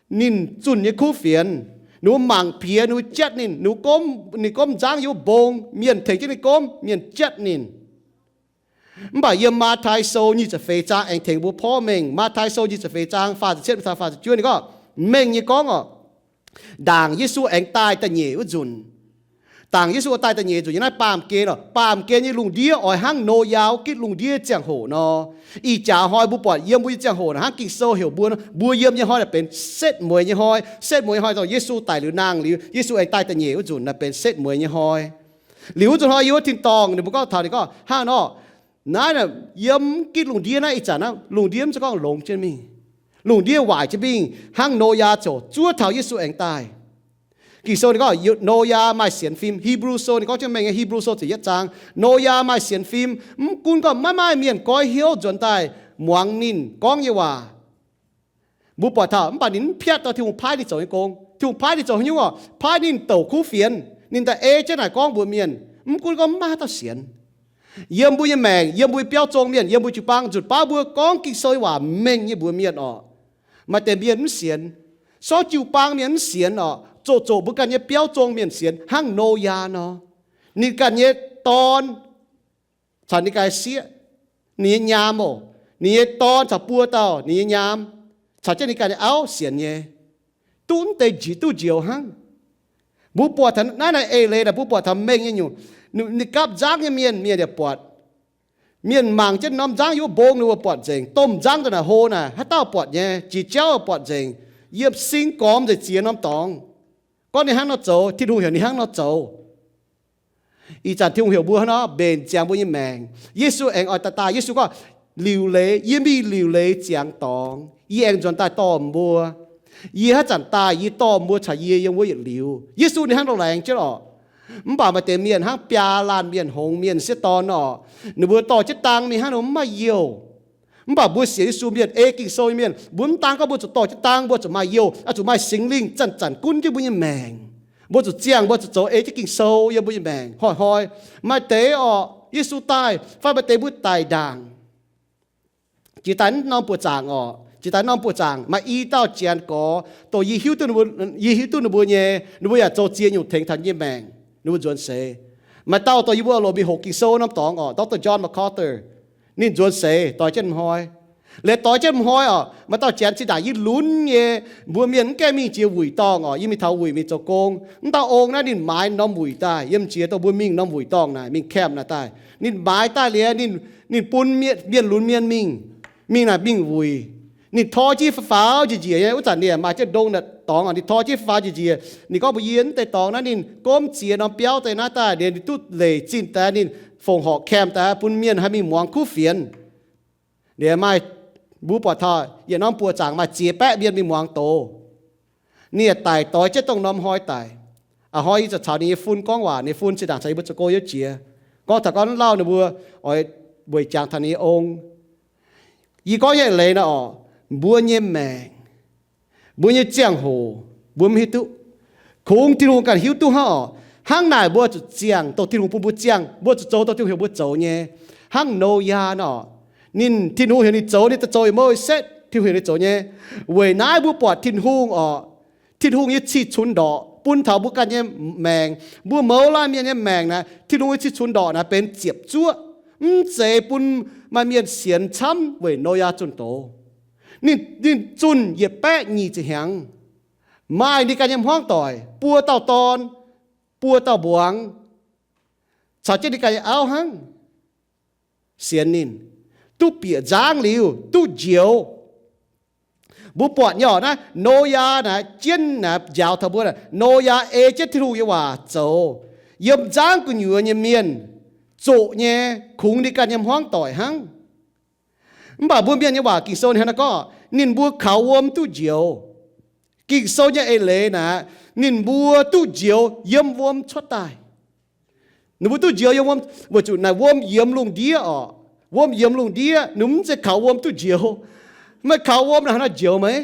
ninh zunh nyei kuv fienx, ninh mbuo mangc piex, ninh mbuo jatv ninh, ninh mbuo gomv, ninh gomv nzangv yiem wuov mbong, mienh tengx jienv ninh gomv, mienh jatv ninh. Mv baac yiem Matv^tai Sou nyic ziepc feix zaang aengx tengx mbuo porv mengh. Matv^tai Sou nyic ziepc feix zaang faah ziepc cietv taux faah ziepc juov ninh gorngv, mengh nyei gorngv oc, ndaangc Yesu aengx daaih da'nyeic wuov nzunc. Ndaangc Yesu daaih da'nyeic nzunc nyei naaiv baamh gen oc, baamh gen nyei lungh ndiev oix hnangv Noyaa wuov gitv lungh ndiev ziangh hoc nor. Ih jaax hnoi mbuo buatc yiem mbuo nyei ziangh hoc naaic hnangv Ging-Sou heuc mbuo, mbuo yiem nyei hnoi naaic benx setv mueiz nyei hnoi. Setv mueiz nyei hnoi dongh Yesu daic liuz nangh liuz, Yesu aengx daaih da'nyeic wuov nzunc naaic benx setv mueiz nyei hnoi. Liuz wuov nzunc hnoi yiem wuov tin-dorngh ninh mbuo gorngv taux ninh gorngv hnangv nor, naaiv yiem gitv lungh ndiev naaiv ih zanc naaiv lungh ndiev mv zeiz gorngv longx jienv mingh. Lungh ndiev waaic jienv mingh hnangv Noyaa ziouc zuov taux Yesu aengx daaih. Ging-Sou ninh gorngv Noyaa maaih sienx fim. Hipv^lu Sou ninh gorngv jienv mengh nyei, Hipv^lu Sou ziepc yietv zaang, Noyaa maaih sienx fim. Mv gunv gorngv maiv maaih mienh goiv hnyouv nzuonx daaih muangx ninh gorngv nyei waac. Mbuo buatc taux, mv baac ninh mv piatv dorh Tin-Hungh paaiv ninh zoux nyei gong. Tin-Hungh paaiv ninh zoux haaix nyungc orqc? Paaiv ninh douc kuv fienx. Ninh daaih ei jienv naaic gorngv mbuox mienh, mv gunv gorngv mv maaih haaix dauh sienx. Yiem mbuo nyei maengc, yiem mbuo nyei biauv zong mienh, yiem mbuo jiu-baang, nzunc baav mbuo gorngv Ging-Sou nyei waac mengh nyei mbuox mienh orqc, maaih deix mienh mv sienx. Sortv jiu-baang mienh mv sienx orqc, zoqc zoqc mbuo ganh nyei biauv zong mienh sienx hnangv Noyaa nor. Ninh ganh nyei dorn caux ninh ganh sieqv, ninh nyei nyaam oc, ninh nyei dorn caux buo dauh ninh nyei nyaam caux jienv ninh ganh nyei auv sienx nyei, duqv mv deix njiec duqv njoux hnangv. Mbuo buatc taux naaiv, naaiv eix leiz naaic, mbuo buatc taux mengh nyei nyungc. Ninh gapv nzangv nyei mienh, mienh yaac buatc. Mienh mangc jienv norm nzangv yiem wuov mbong ninh mbuo buatc nzengc. Domh nzangv daaih naaic hlo naaic, haaix dauh buatc nyei, jiex jauv buatc nzengc. Yiem sing gormx nzengc ziex norm dorngx. Gorngv ninh hnangv nor zoux, Tin-Hungh heuc ninh hnangv nor zoux. Ih zanc Tin-Hungh heuc mbuo hnangv nor mbenc ziangx mbuo nyei maengc. Yesu aengx oix daaih daaih. Yesu gorngv, liuc leiz, yie mingh liuc leiz ziangx dorngx, yie aengx nzuonx daaih dorh mbuo. Yie haaix zanc daaih, yie dorh mbuo caux yie yiem wuov yietc liuz. Yesu ninh hnangv nor laengz jienv orqc. Mv baac maaih deix mienh hnangv biaa laanh mienh, hngongx mienh, sieqv dorn orqc, ninh mbuo dorh jienv dang mingh hnangv nor mv maaih youh. Mv baac mbuo sienx Yesu mienh, ei Ging-Sou nyei mienh, mbuo mv daan gorngv mbuo zuqc dorh jienv dang, mbuo zuqc maaih youh, zuqc maaih Singx Lingh zanc-zanc gunv jienv mbuo nyei maengc. Mbuo zuqc ziangh, mbuo zuqc zoux ei jienv Ging-Sou yiem mbuo nyei maengc hnoi-hnoi. Maaih deix orqc, Yesu daaih fai maaih deix mbuo daic ndaangc. Jiex daaih norm buoqc zaangc orqc, jiex daaih norm buoqc zaangc maaih i dauh janx gorx, dongh yie hiuv duqv ninh mbuo, yie hiuv duqv ninh mbuo nyei, ninh mbuo yaac zoux ziex nyungc tengx taux yie nyei maengc, ninh mbuo nzuonx seix. Maaih dauh dongh yie mbuo oix loc mingh hoqc Ging-Sou norm dorngx orqc, Doctor John MacArthur, ninh nzuonx seix doix jienv m'hnoi. Liuz doix jienv m'hnoi orqc, maaih dauh janx zinh ndaangc yie lunx nyei, mbuo mienh mv gaengh mingh jiex wuic dorngh orqc, yie mingh taux wuic mingh zoux gong. Mv dauh ong naaiv ninh maaiz norm wuic daaih, yiem jiex dongh mbuo mingh norm wuic dorngh naaic, mingh camp naaic daaih. Ninh maaiz daaih liuz, ninh, ninh bun mienh lunx mienh mingh, mingh naaic mingh wuic. Ninh tor jienv faaux-faaux njiec njiec nyei, wuov zanc ninh maaih jienv ndongh naaic dorngx orqc, ninh tor jienv faaux-faaux njiec njiec. Ninh gorngv mbuox yie, mv deix dorngx naaiv ninh gomv ziex norm biauv daaih naaiv daaih, liuz ninh duqv leic zinh daaih, ninh fongc horc camp daaih bun mienh haih mingh muangx kuv fienx. Liuz maaih, mbuo buatc taux yietc norm buoqc zaangc maaih ziex baeqv mienh mingh muangx doz. Ninh yaac daic doix jienv dongh norm hnoi daic. A'hnoi yie ziouc caux ninh nyei fun gorngv waac, ninh fun zinh ndaangc caux yie mbuo zoux gong yiem jiex, gorngv taux gorngv lauh ninh mbuo oix weic jangx taux ninh nyei ong. Yie gorngv nyei eix leiz naaiv orqc, mbuo nyei maengc, mbuo nyei ziangh hoc, mbuo mv hiuv duqv. Kungx Tin-Hungh ganh hiuv duqv hnangv orqc. Hnangv naaic mbuo zuqc ziangh dongh Tin-Hungh bun mbuo ziangh, mbuo zuqc zoux dongh Tin-Hungh heuc mbuo zoux nyei. Hnangv Noyaa nor, ninh, Tin-Hungh heuc ninh zoux, ninh daaih zoux, ih mouv se Tin-Hungh heuc ninh zoux nyei. Weic naaiv mbuo buatc Tin-Hungh orqc, Tin-Hungh nyei cih cunx ndorqc bun taux mbuo ganh nyei maengc, mbuo mouz laanh mienh nyei maengc naaic, Tin-Hungh nyei cih cunx ndorqc naaic benx ziepc zuoqv, mv zeiz bun maaih mienh sienx camv weic Noyaa zunh doz. Ninh, ninh zunh yietc baeqv nyic ziepc hnyangx, maaih ninh ganh nyei hmuangv doic, buo dauh dorn, buo dauh mbuangz, caux jienv ninh ganh nyei auv hnangv, sienx ninh, duqv bieqc nzangv liuz duqv njoux. Mbuo buatc nyei orqc, naaiv Noyaa naaic jienv naaic njaaux taux mbuo, Noyaa ei jienv Tin-Hungh nyei waac zoux, yiem nzangv gu'nyuoz nyei mienh, zoqc nyei, kungx ninh ganh nyei hmuangv doic hnangv. Mv baac mbuo mienh nyei waac Ging-Sou ninh hnangv naaiv gorngv, ninh mbuo kaux wuom duqv njoux. Ging-Sou nyei eix leiz naaic, ninh mbuo duqv njoux yiem wuom cuotv daaih. Ninh mbuo duqv njoux yiem wuom, weic zuqc naaic wuom yiemx lungh ndiev orqc. Wuom yiemx lungh ndiev, ninh mbuo mv zeiz kaux wuom duqv njoux. Maaih kaux wuom naaic haaix nor njoux meih?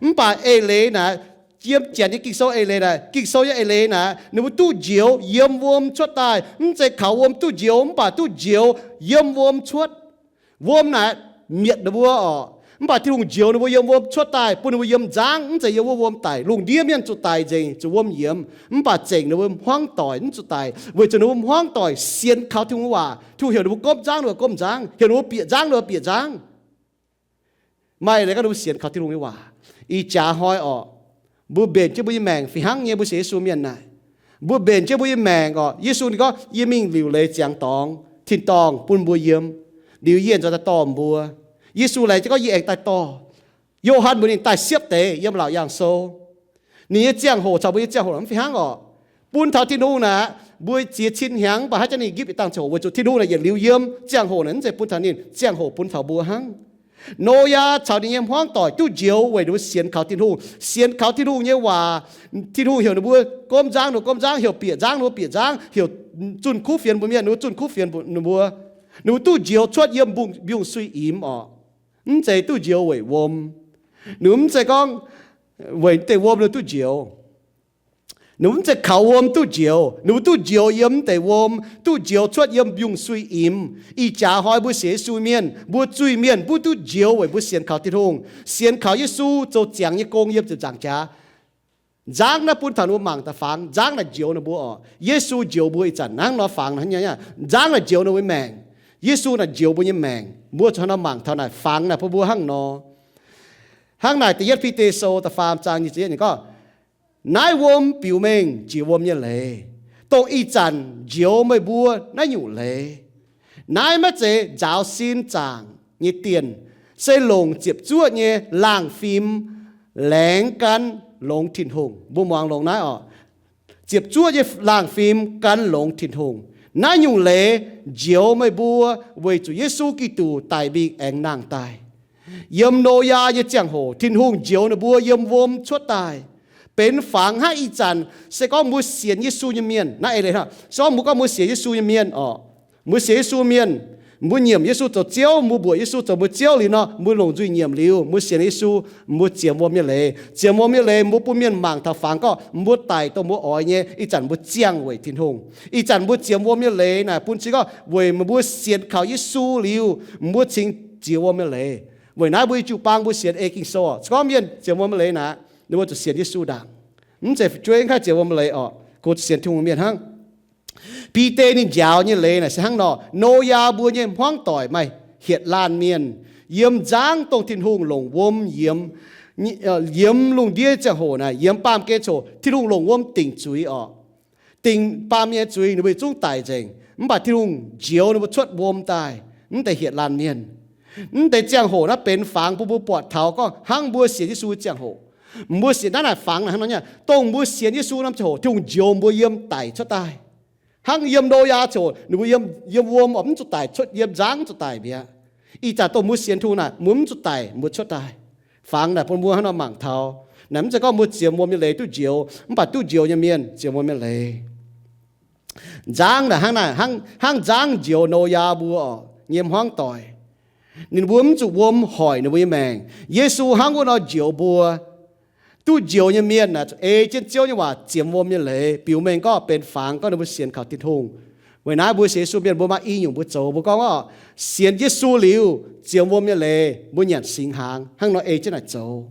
Mv baac eix leiz naaic, yiem Janx nyei Ging-Sou eix leiz naaic, Ging-Sou nyei eix leiz naaic, ninh mbuo duqv njoux yiem wuom cuotv daaih. Mv zeiz kaux wuom duqv njoux, mv baac duqv njoux yiem wuom cuotv. Wuom naaic mietc ninh mbuo orqc, mv baac Tin-Hungh njoux ninh mbuo yiem wuom cuotv daaih, bun ninh mbuo yiem nzangv, mv zeiz yiem wuov wuom daic. Lungh ndiev mienh zuqc daic nzengc, zuqc wuom yiemx, mv baac zengc ninh mbuo hmuangv doic mv zuqc daic, weic zuqc ninh mbuo hmuangv doic sienx kaux Tin-Hungh waac. Tin-Hungh heuc ninh mbuo gomv nzangv, ninh mbuo gomv nzangv, heuc ninh mbuo bieqc nzangv, ninh mbuo bieqc nzangv. Maaih leiz gorngv ninh mbuo sienx kaux Tin-Hungh nyei waac. Ih jaax hnoi orqc, mbuo mbenc jienv mbuo nyei maengc fih hnangv nyei, mbuo sienx Yesu mienh naaic. Mbuo mbenc jienv mbuo nyei maengc orqc, Yesu ninh gorngv, yie mingh liuc leiz ziangx dorngx, tin-dorngh bun mbuo yiem, liuz yie nzuonx daaih dorh mbuo. Yesu laengz jienv gorngv, yie aengx daaih dorh. Yo^han mbuox ninh daaih siepv deix yiem Laauc Yaangh Sou. Ninh nyei ziangh hoc caux mbuo nyei ziangh hoc mv fih hnangv orqc. Bun taux Tin-Hungh naaic, mbuo ziex cin hnyangx mv baac haaix zanc ninh nqipv yietc dangh ziangh hoc, weic zuqc Tin-Hungh naaic yietc liuz yiem, ziangh hoc naaic mv zeiz bun taux ninh, ziangh hoc bun taux mbuo hnangv. Noyaa caux ninh nyei hmuangv doic duqv njoux weic ninh mbuo sienx kaux Tin-Hungh. Sienx kaux Tin-Hungh nyei waac, Tin-Hungh heuc ninh mbuo gomv nzangv, ninh mbuo gomv nzangv, heuc bieqc nzangv, ninh mbuo bieqc nzangv, heuc zunh kuv fienx mbuox mienh, ninh mbuo zunh kuv fienx mbuox ninh mbuo. Ninh mbuo duqv njoux cuotv yiem mbiungc-sui imx orqc. Mv zeiz duqv njoux weic wuom. Ninh mbuo mv zeiz gorngv weic deix wuom ninh duqv njoux. Ninh mbuo mv zeiz kaux wuom duqv njoux. Ninh mbuo duqv njoux yiem mv deix wuom, duqv njoux cuotv yiem mbiungc-sui imx. Ih jaax hnoi mbuo sienx Yesu mienh, mbuo zuiz-mienh mbuo duqv njoux weic mbuo sienx kaux Tin-Hungh, sienx kaux Yesu zoux ziangx nyei gong yiem ziepc nzaangc jaax. Nzangv naaiv bun taux ninh mbuo mangc daaih fangx, nzangv naaic njoux ninh mbuo orqc. Yesu njoux mbuo ih zanc hnangv nor fangx, nzangv naaic njoux ninh mbuo maengc. Yesu naaic njoux mbuo nyei maengc. Mbuo zuqc hnangv nor mangc taux naaic fangx naaic bun mbuo hnangv nor. Hnangv naaic da'yietv Bide Sou da'faam zaang nyic ziepc yietv gorngv, naaiv wuom biux mengh jiex wuom nyei leiz, dongh ih zanc njoux meih mbuo naaiv nyungc leiz. Naaiv maiv zeiz nzaaux sin zaangc nyei dienh, se longc ziepc zuoqv nyei laangh fim laengz gan longx Tin-Hungh. Mbuo muangx longx naaiv oc. Ziepc zuoqv nyei laangh fim gan longx Tin-Hungh. Naaiv nyungc leiz njoux meih mbuo weic zuqc Yesu Giduc daic mingh aengx nangh daaih. Yiem Noyaa nyei ziangh hoc Tin-Hungh njoux ninh mbuo yiem wuom cuotv daaih, benx fangx hnangv ih zanc. Se gorngv mbuo sienx Yesu nyei mienh, naaiv eix leiz hnangv, se gorngv mbuo gorngv mbuo sienx Yesu nyei mienh orqc, mbuo sienx Yesu mienh, mbuo nyiemc Yesu zoux Ziouv, mbuo mbuoqc Yesu zoux mbuo Ziouv liuz nor, mbuo longc nzuih nyiemc liuz, mbuo sienx Yesu, mbuo ziemx wuom nyei leiz. Ziemx wuom nyei leiz mbuo bun mienh mangc taux fangx gorngv mbuo daic dongh mbuo oix nyei, ih zanc mbuo ziangh weic Tin-Hungh. Ih zanc mbuo ziemx wuom nyei leiz naaic bun cing gorngv weic meih mbuo sienx kaux Yesu liuz, mbuo cingx ziemx wuom nyei leiz. Weic naaiv mbuo i jiu-baang mbuo sienx ei Ging-Sou, se gorngv mienh ziemx wuom nyei leiz naaic, ninh mbuo zuqc sienx Yesu ndaangc. Mv zeiz fu'jueiv mv haih ziemx wuom nyei leiz orqc, kungx zuqc sienx Tin-Hungh mienh hnangv. Bide ninh njaaux nyei leiz naaic se hnangv nor, Noyaa mbuo nyei hmuangv doic maaih hietc laanh mienh yiem nzangv dongh Tin-Hungh longc wuom yiemx, yiemx lungh ndiev ziangh hoc naaic, yiemx baamh gen ziouc Tin-Hungh longc wuom dingc zuiz orqc. Dingc baamh mienh nyei zuiz, ninh mbuo yietc zungv daic nzengc. Mv baac Tin-Hungh njoux ninh mbuo cuotv wuom daaih. Mv deix hietc laanh mienh, mv deix ziangh hoc naaiv benx fangx bun mbuo buatc taux gorngv hnangv mbuo sienx Yesu ziangh hoc, mbuo sienx naaiv naaic fangx naaic hnangv nor nyei, dongh mbuo sienx Yesu norm ziangh hoc Tin-Hungh njoux mbuo yiem daic cuotv daaih. Hnangv yiem Noyaa ziouc ninh mbuo yiem, yiem wuom oc, mv zuqc daic, cuotv yiem nzangv mv zuqc daic mi'aqv. Ih zanc dongh mbuo sienx Tin-Hungh naaic, mbuo mv zuqc daic, mbuo cuotv daaih. Fangx naaic bun mbuo hnangv nor mangc taux. Naaic mv zeiz gorngv mbuo ziemx wuom nyei leiz duqv njoux, mv baac duqv njoux nyei mienh ziemx wuom nyei leiz. Nzangv naaic hnangv naaic, hnangv, hnangv nzangv njoux Noyaa mbuo orqc, nyei hmuangv doic. Ninh mbuo mv zuqc wuom hoic ninh mbuo nyei maengc. Yesu hnangv wuov nor njoux mbuo. Duqv njoux nyei mienh naaic zuqc ei jienv Ziouv nyei waac ziemx wuom nyei leiz, biux mengh gorngv benx fangx gorngv ninh mbuo sienx kaux Tin-Hungh. Weic naaiv mbuo sienx Yesu mienh mbuo maaih i nyungc mbuo zoux, mbuo gorngv orqc, sienx Yesu liuz ziemx wuom nyei leiz mbuo nyanc singx hnaangx, hnangv nor ei jienv naaic zoux.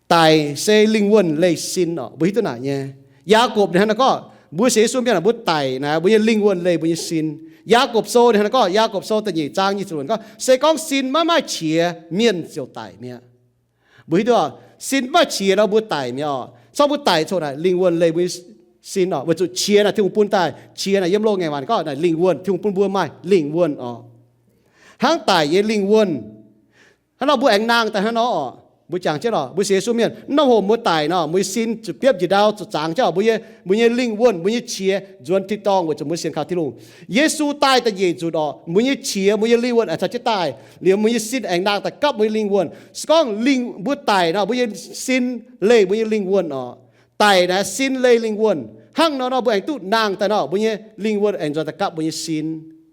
Daic se lingh wuonh leih sin orqc, mbuo hiuv duqv naaic nyei. Yaagorpc ninh hnangv naaic gorngv, mbuo sienx Yesu mienh aah, mbuo daic naaic, mbuo nyei lingh wuonh leih mbuo nyei sin. Yaagorpc Sou ninh hnangv naaic gorngv, Yaagorpc Sou da'nyeic zaang nyic ziepc luoqc gorngv, se gorngv sin maiv maaih qiex, mienh ziouc daic mi'aqv. Mbuo hiuv duqv orqc, sin mv maaih qiex nor mbuo daic mi'aqv orqc. Se gorngv mbuo daic coc naaic lingh wuonh leih mbuo nyei sin orqc, weic zuqc qiex naaic Tin-Hungh bun daaih. Qiex naaic yiem loz-ngaengc waac gorngv naaic lingh wuonh, Tin-Hungh bun mbuo maaih lingh wuonh orqc. Hnangv daic nyei lingh wuonh. Hnangv nor mbuo aengx nangh daaih hnangv nor orqc. Mbuo jangx jienv orqc, mbuo sienx Yesu mienh, norm hoc mbuo daic nor, mbuo nyei sin zuqc biopv njiec ndau zuqc zangx jienv orqc, mbuo nyei, mbuo nyei lingh wuonh, mbuo nyei qiex nzuonx tin-dorngh weic zuqc mbuo sienx kaux Tin-Hungh. Yesu daaih da'nyeic nzunc orqc, mbuo nyei qiex, mbuo nyei lingh wuonh aengx caux jienv daaih. Liuz mbuo nyei sin aengx nangh daaih gapv mbuo nyei lingh wuonh. Se gorngv mbuo daic nor, mbuo nyei sin leih mbuo nyei lingh wuonh orqc. Daic naaic sin leih lingh wuonh. Hnangv nor nor mbuo aengx duqv nangh daaih nor, mbuo nyei lingh wuonh aengx nzuonx daaih gapv mbuo nyei sin.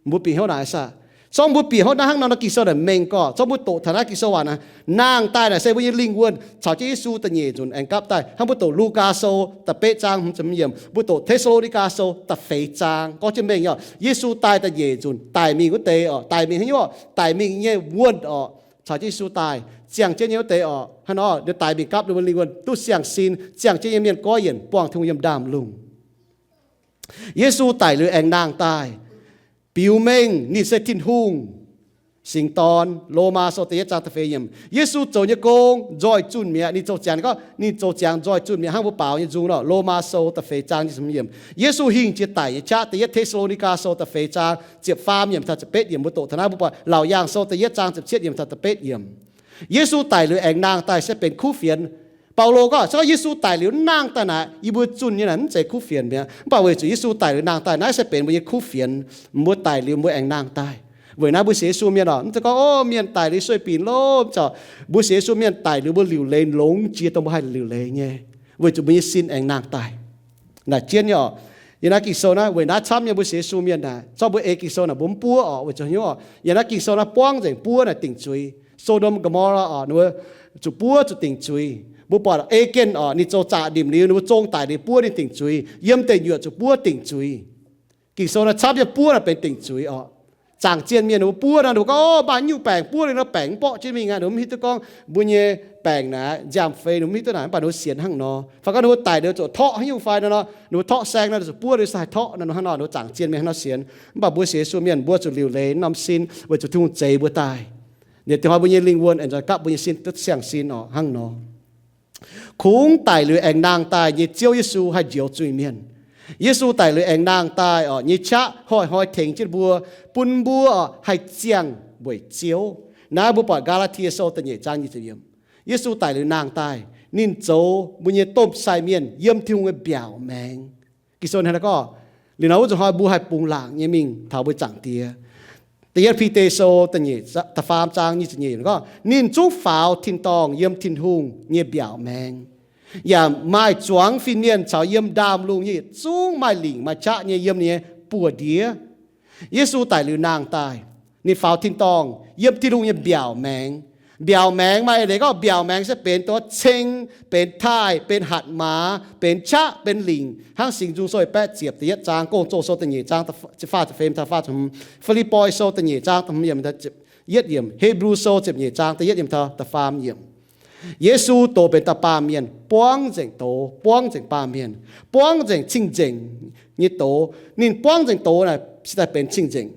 Mbuo bieqc hnyouv naaic saah? Zorqv mbuo bieqc hnyouv naaiv hnangv nor nor, Ging-Sou naaic mengh gorngv, zorqv mbuo doqc taux naaiv Ging-Sou waac naaic, nangh daaih naaic se mbuo nyei lingh wuonh caux jienv Yesu da'nyeic nzunc aengx gapv daaih. Hnangv mbuo doqc Lugaa Sou da'betv zaang hmz ziepc hmz yiemc, mbuo doqc Te^saa^lo^ni^gaa Sou da'feix zaang, gorngv jienv mengh nyei orqc, Yesu daaih da'nyeic nzunc daic mingh wuov deix orqc, daic mingh haaix nyungc orqc, daic mingh nyei wuonh orqc, caux jienv Yesu daaih, ziangh jienv nyei wuov deix orqc, hnangv nor ninh daic mingh gapv ninh mbuo lingh wuonh duqv siang-sin, ziangh jienv nyei mienh goiv yienc buangh Tin-Hungh yiem ndaamv-lungh. Yesu daic liuz aengx nangh daaih, biux mengh ninh se Tin-Hungh Singx Dorn. Lomaa Sou da'yietv zaang da'feix yiemc. Yesu zoux nyei gong nzoih zunh mi'aqv. Ninh zoux ziangx, ninh gorngv ninh zoux ziangx nzoih zunh mi'aqv, hnangv mbuo baaux nyei nzung nor. Lomaa Sou da'feix zaang nyic ziepc hmz yiemc. Yesu hingh jiex daic nyei qaqv, da'yietv Te^saa^lo^ni^gaa Sou da'feix zaang ziepc faam yiemc taux ziepc betv yiemc, mbuo doqc taux naaiv mbuo buatc Laauc Yaangh Sou da'yietv zaang ziepc cietv yiemc taux ziepc betv yiemc. Yesu daic liuz aengx nangh daaih se benx kuv fienx. Baulo gorngv, se gorngv Yesu daic liuz nangh daaih naaic, yie mbuo zunh nyei naaic mv zeiz kuv fienx mi'aqv. Mv baac weic zuqc Yesu daic liuz nangh daaih naaiv se benx mbuo nyei kuv fienx. Mbuo daic liuz mbuo aengx nangh daaih. Weic naaiv mbuo sienx Yesu mienh orqc, mv zeiz gorngv, o, mienh daic liuz sueih binc lov, mv zeiz. Mbuo sienx Yesu mienh daic liuz mbuo liuc leiz longx jiex dongh mbuo haih liuc leiz nyei, weic zuqc mbuo nyei sin aengx nangh daaih. Naaic jienv nyei orqc. Yiem naaiv Ging-Sou naaiv, weic naaiv camv nyei mbuo sienx Yesu mienh naaic, zorqv mbuo ei Ging-Sou naaic mbuo mv buov orqc, weic zuqc hnyouv orqc, yiem naaiv Ging-Sou naaiv buangv nzengc buov naaic dingc zuiz. So^ndom, Go^mo^laa orqc, ninh mbuo zuqc buov zuqc dingc zuiz. Mbuo buatc Egan orqc, ninh zoux zaqc nimc liuz, ninh mbuo zong daic liuz buov ninh dingc zuiz. Yiem deic nyuoqc zuqc buov dingc zuiz. Ging-Sou naaiv camv nyei buov naaic benx dingc zuiz orqc. Zaangc zienh mienh ninh mbuo buov nor, ninh mbuo gorngv, O, maaih nyungc baengc buov liuz nor, baengc mv borqv jienv mingh aqv. Ninh mbuo mv hiuv duqv gorngv mbuo nyei baengc naaic nziaamv-feix, ninh mbuo mv hiuv duqv naaic, mv baac ninh mbuo sienx hnangv nor. Fai gorngv ninh mbuo daic liuz zuqc torqv haaix nyungc fai nor, ninh mbuo torqv saeng nor, zuqc buov liuz se haih torqv nor, hnangv nor ninh mbuo zaangc zienh mienh hnangv nor sienx. Mv baac mbuo sienx Yesu mienh mbuo zuqc liuc leiz norm sin weic zuqc Tin-Hungh zeix mbuo daaih. Ninh dingc hnoi mbuo nyei lingh wuonh aengx nzuonx gapv mbuo nyei sin duqv siang-sin orqc hnangv nor. Kungx daic liuz aengx nangh daaih nyei Ziouv Yesu haih njoux zuiz-mienh. Yesu daic liuz aengx nangh daaih orqc, nyei qaqv hnoi-hnoi tengx jienv mbuo, bun mbuo orqc haih ziangh weic Ziouv. Naaiv mbuo buatc Gaa^laa^tie Sou da'nyeic zaang nyic ziepc yiemc. Yesu daic liuz nangh daaih, ninh zoux mbuo nyei domh sai mienh yiem Tin-Hungh nyei mbiaauc maengx. Ging-Sou hnangv naaiv gorngv, liuz nor wuov zuqc hnoi mbuo haih bungx laangc nyei mingh taux mbuo Zaangc Diex. Da'yietv Bide Sou da'nyeic, da'faam zaang nyic ziepc nyeic gorngv, ninh zungv faaux tin-dorngh yiem Tin-Hungh nyei mbiaauc maengx, yaac maaih zuangx fin-mienh caux yiem ndaamv-lungh nyei yietc zungv maaih lingc maaih qaqv nyei yiem ninh nyei buoz-ndiev. Yesu daic liuz nangh daaih, ninh faaux tin-dorngh yiem Tin-Hungh nyei mbiaauc maengx. Mbiaauc maengx maaih eix leiz gorngv mbiaauc maengx se benx dongh ceng, benx taaih, benx hatc maaz, benx qaqv, benx lingc, hnangv Singx Nzung Sou baeqv ziepc da'yietv zaang, Gong-Zoh Sou da'nyeic zaang, Fi^lipv^poi Sou da'nyeic zaang, yietv yiemc, Hipv^lu Sou ziepc nyeic zaang da'yietv yiemc taux da'faam yiemc. Yesu doz benx dauh baamh mienh, buangv nzengc doz, buangv nzengc baamh mienh, buangv nzengc cing-nzengc nyei doz. Ninh buangv nzengc doz naaic se daaih benx cing-nzengc.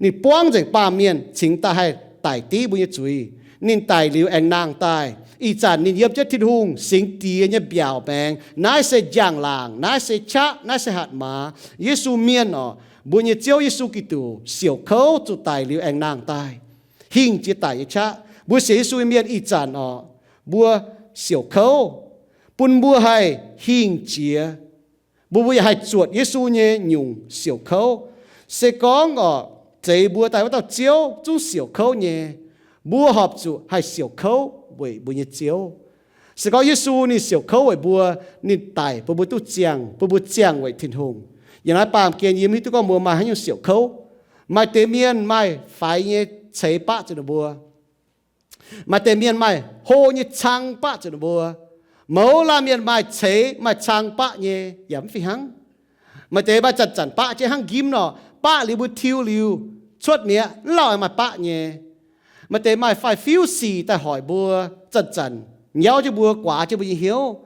Ninh buangv nzengc baamh mienh cingx daaih haih daic div mbuo nyei zuiz. Ninh daic liuz aengx nangh daaih. Ih zanc ninh yiem jienv Tin-Hungh Singx Diex nyei mbiaauc maengx. Naaiv se njang-laangc, naaiv se qaqv, naaiv se hatc maaz. Yesu mienh orqc, mbuo nyei Ziouv Yesu Giduc siouc kouv zuqc daic liuz aengx nangh daaih, hingh jiex daic nyei qaqv. Mbuo sienx Yesu nyei mienh ih zanc orqc, mbuo siouc kouv, bun mbuo haih hingh jiex. Mbuo, mbuo yaac haih zuotc Yesu nyei nyungc siouc kouv. Se gorngv orqc, zeix mbuo daaih wuov dauh Ziouv zungv siouc kouv nyei, mbuo horpc zuqc haih siouc kouv weic mbuo nyei Ziouv. Se gorngv Yesu ninh siouc kouv weic mbuo, ninh daic bun mbuo duqv ziangh, bun mbuo ziangh weic Tin-Hungh. Yiem naaiv baamh gen yie mv hiuv duqv gorngv mbuo maaih haaix nyungc siouc kouv. Maaih deix mienh maaih faix nyei ceix baqv zuqc ninh mbuo. Maaih deix mienh maaih hlo nyei cang baqv zuqc ninh mbuo. Mouz laanh mienh maaih ceix maaih cang baqv nyei yaac mv fih hnangv. Maaih deix maaih zanc-zanc baqv jienv hnangv nqimv nor, baqv liuz mbuo tiuv liuz cuotv mi'aqv, mv lauh maaih baqv nyei. Maaih deix maaih faix-fiuv sic daaih hoic mbuo, zanc-zanc nyauv jienv mbuo, guaax jienv mbuo nyei hnyouv.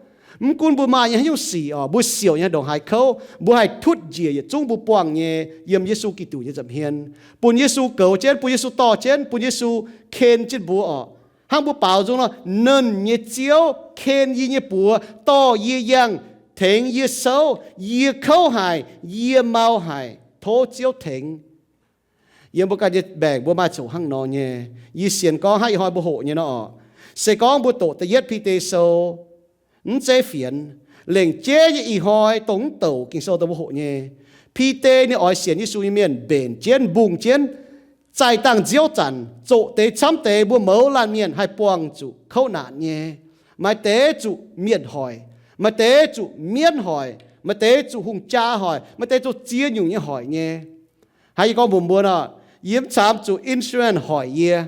Mv gunv mbuo maaih nyei haaix nyungc sic orqc, mbuo siouc nyei ndongc haaix kouv, mbuo haih tutv njiec yietc zungv mbuo buangh nyei yiem Yesu Giduc nyei nza'hmien, bun Yesu goux jienv, bun Yesu dorh jienv, bun Yesu ken jienv mbuo orqc. Hnangv mbuo baaux nzung nor, Nernh nyei Ziouv ken yie nyei buoz, dorh yie yangh, tengx yie souv. Yie kouv haic, yie mau haic, tov Ziouv tengx. Yiem mbuo ganh nyei maengc mbuo maaih coqc hnangv nor nyei. Yie sienx gorngv hnangv ih hnoi mbuo hoqc nyei nor orqc, se gorngv mbuo doqc da'yietv Bide Sou, mv zeiz fienx, lengc jeiv nyei ih hnoi dongh mv douc Ging-Sou dongh mbuo hoqc nyei. Bide ninh oix sienx Yesu nyei mienh mbenc jienv, mbungh jienv, zaih dangh nziouv zanc, zoqc deix camv deix mbuo mouz laanh mienh haih buangh zuqc kouv naanc nyei. Maaih deix zuqc mienh hoic, maaih deix zuqc mienv hoic, maaih deix zuqc hungh jaa hoic, maaih deix zuqc ziex nyungc nyei hoic nyei. Hnangv yie gorngv mbuox mbuo nor, yie mv camv zuqc insurance hoic yie.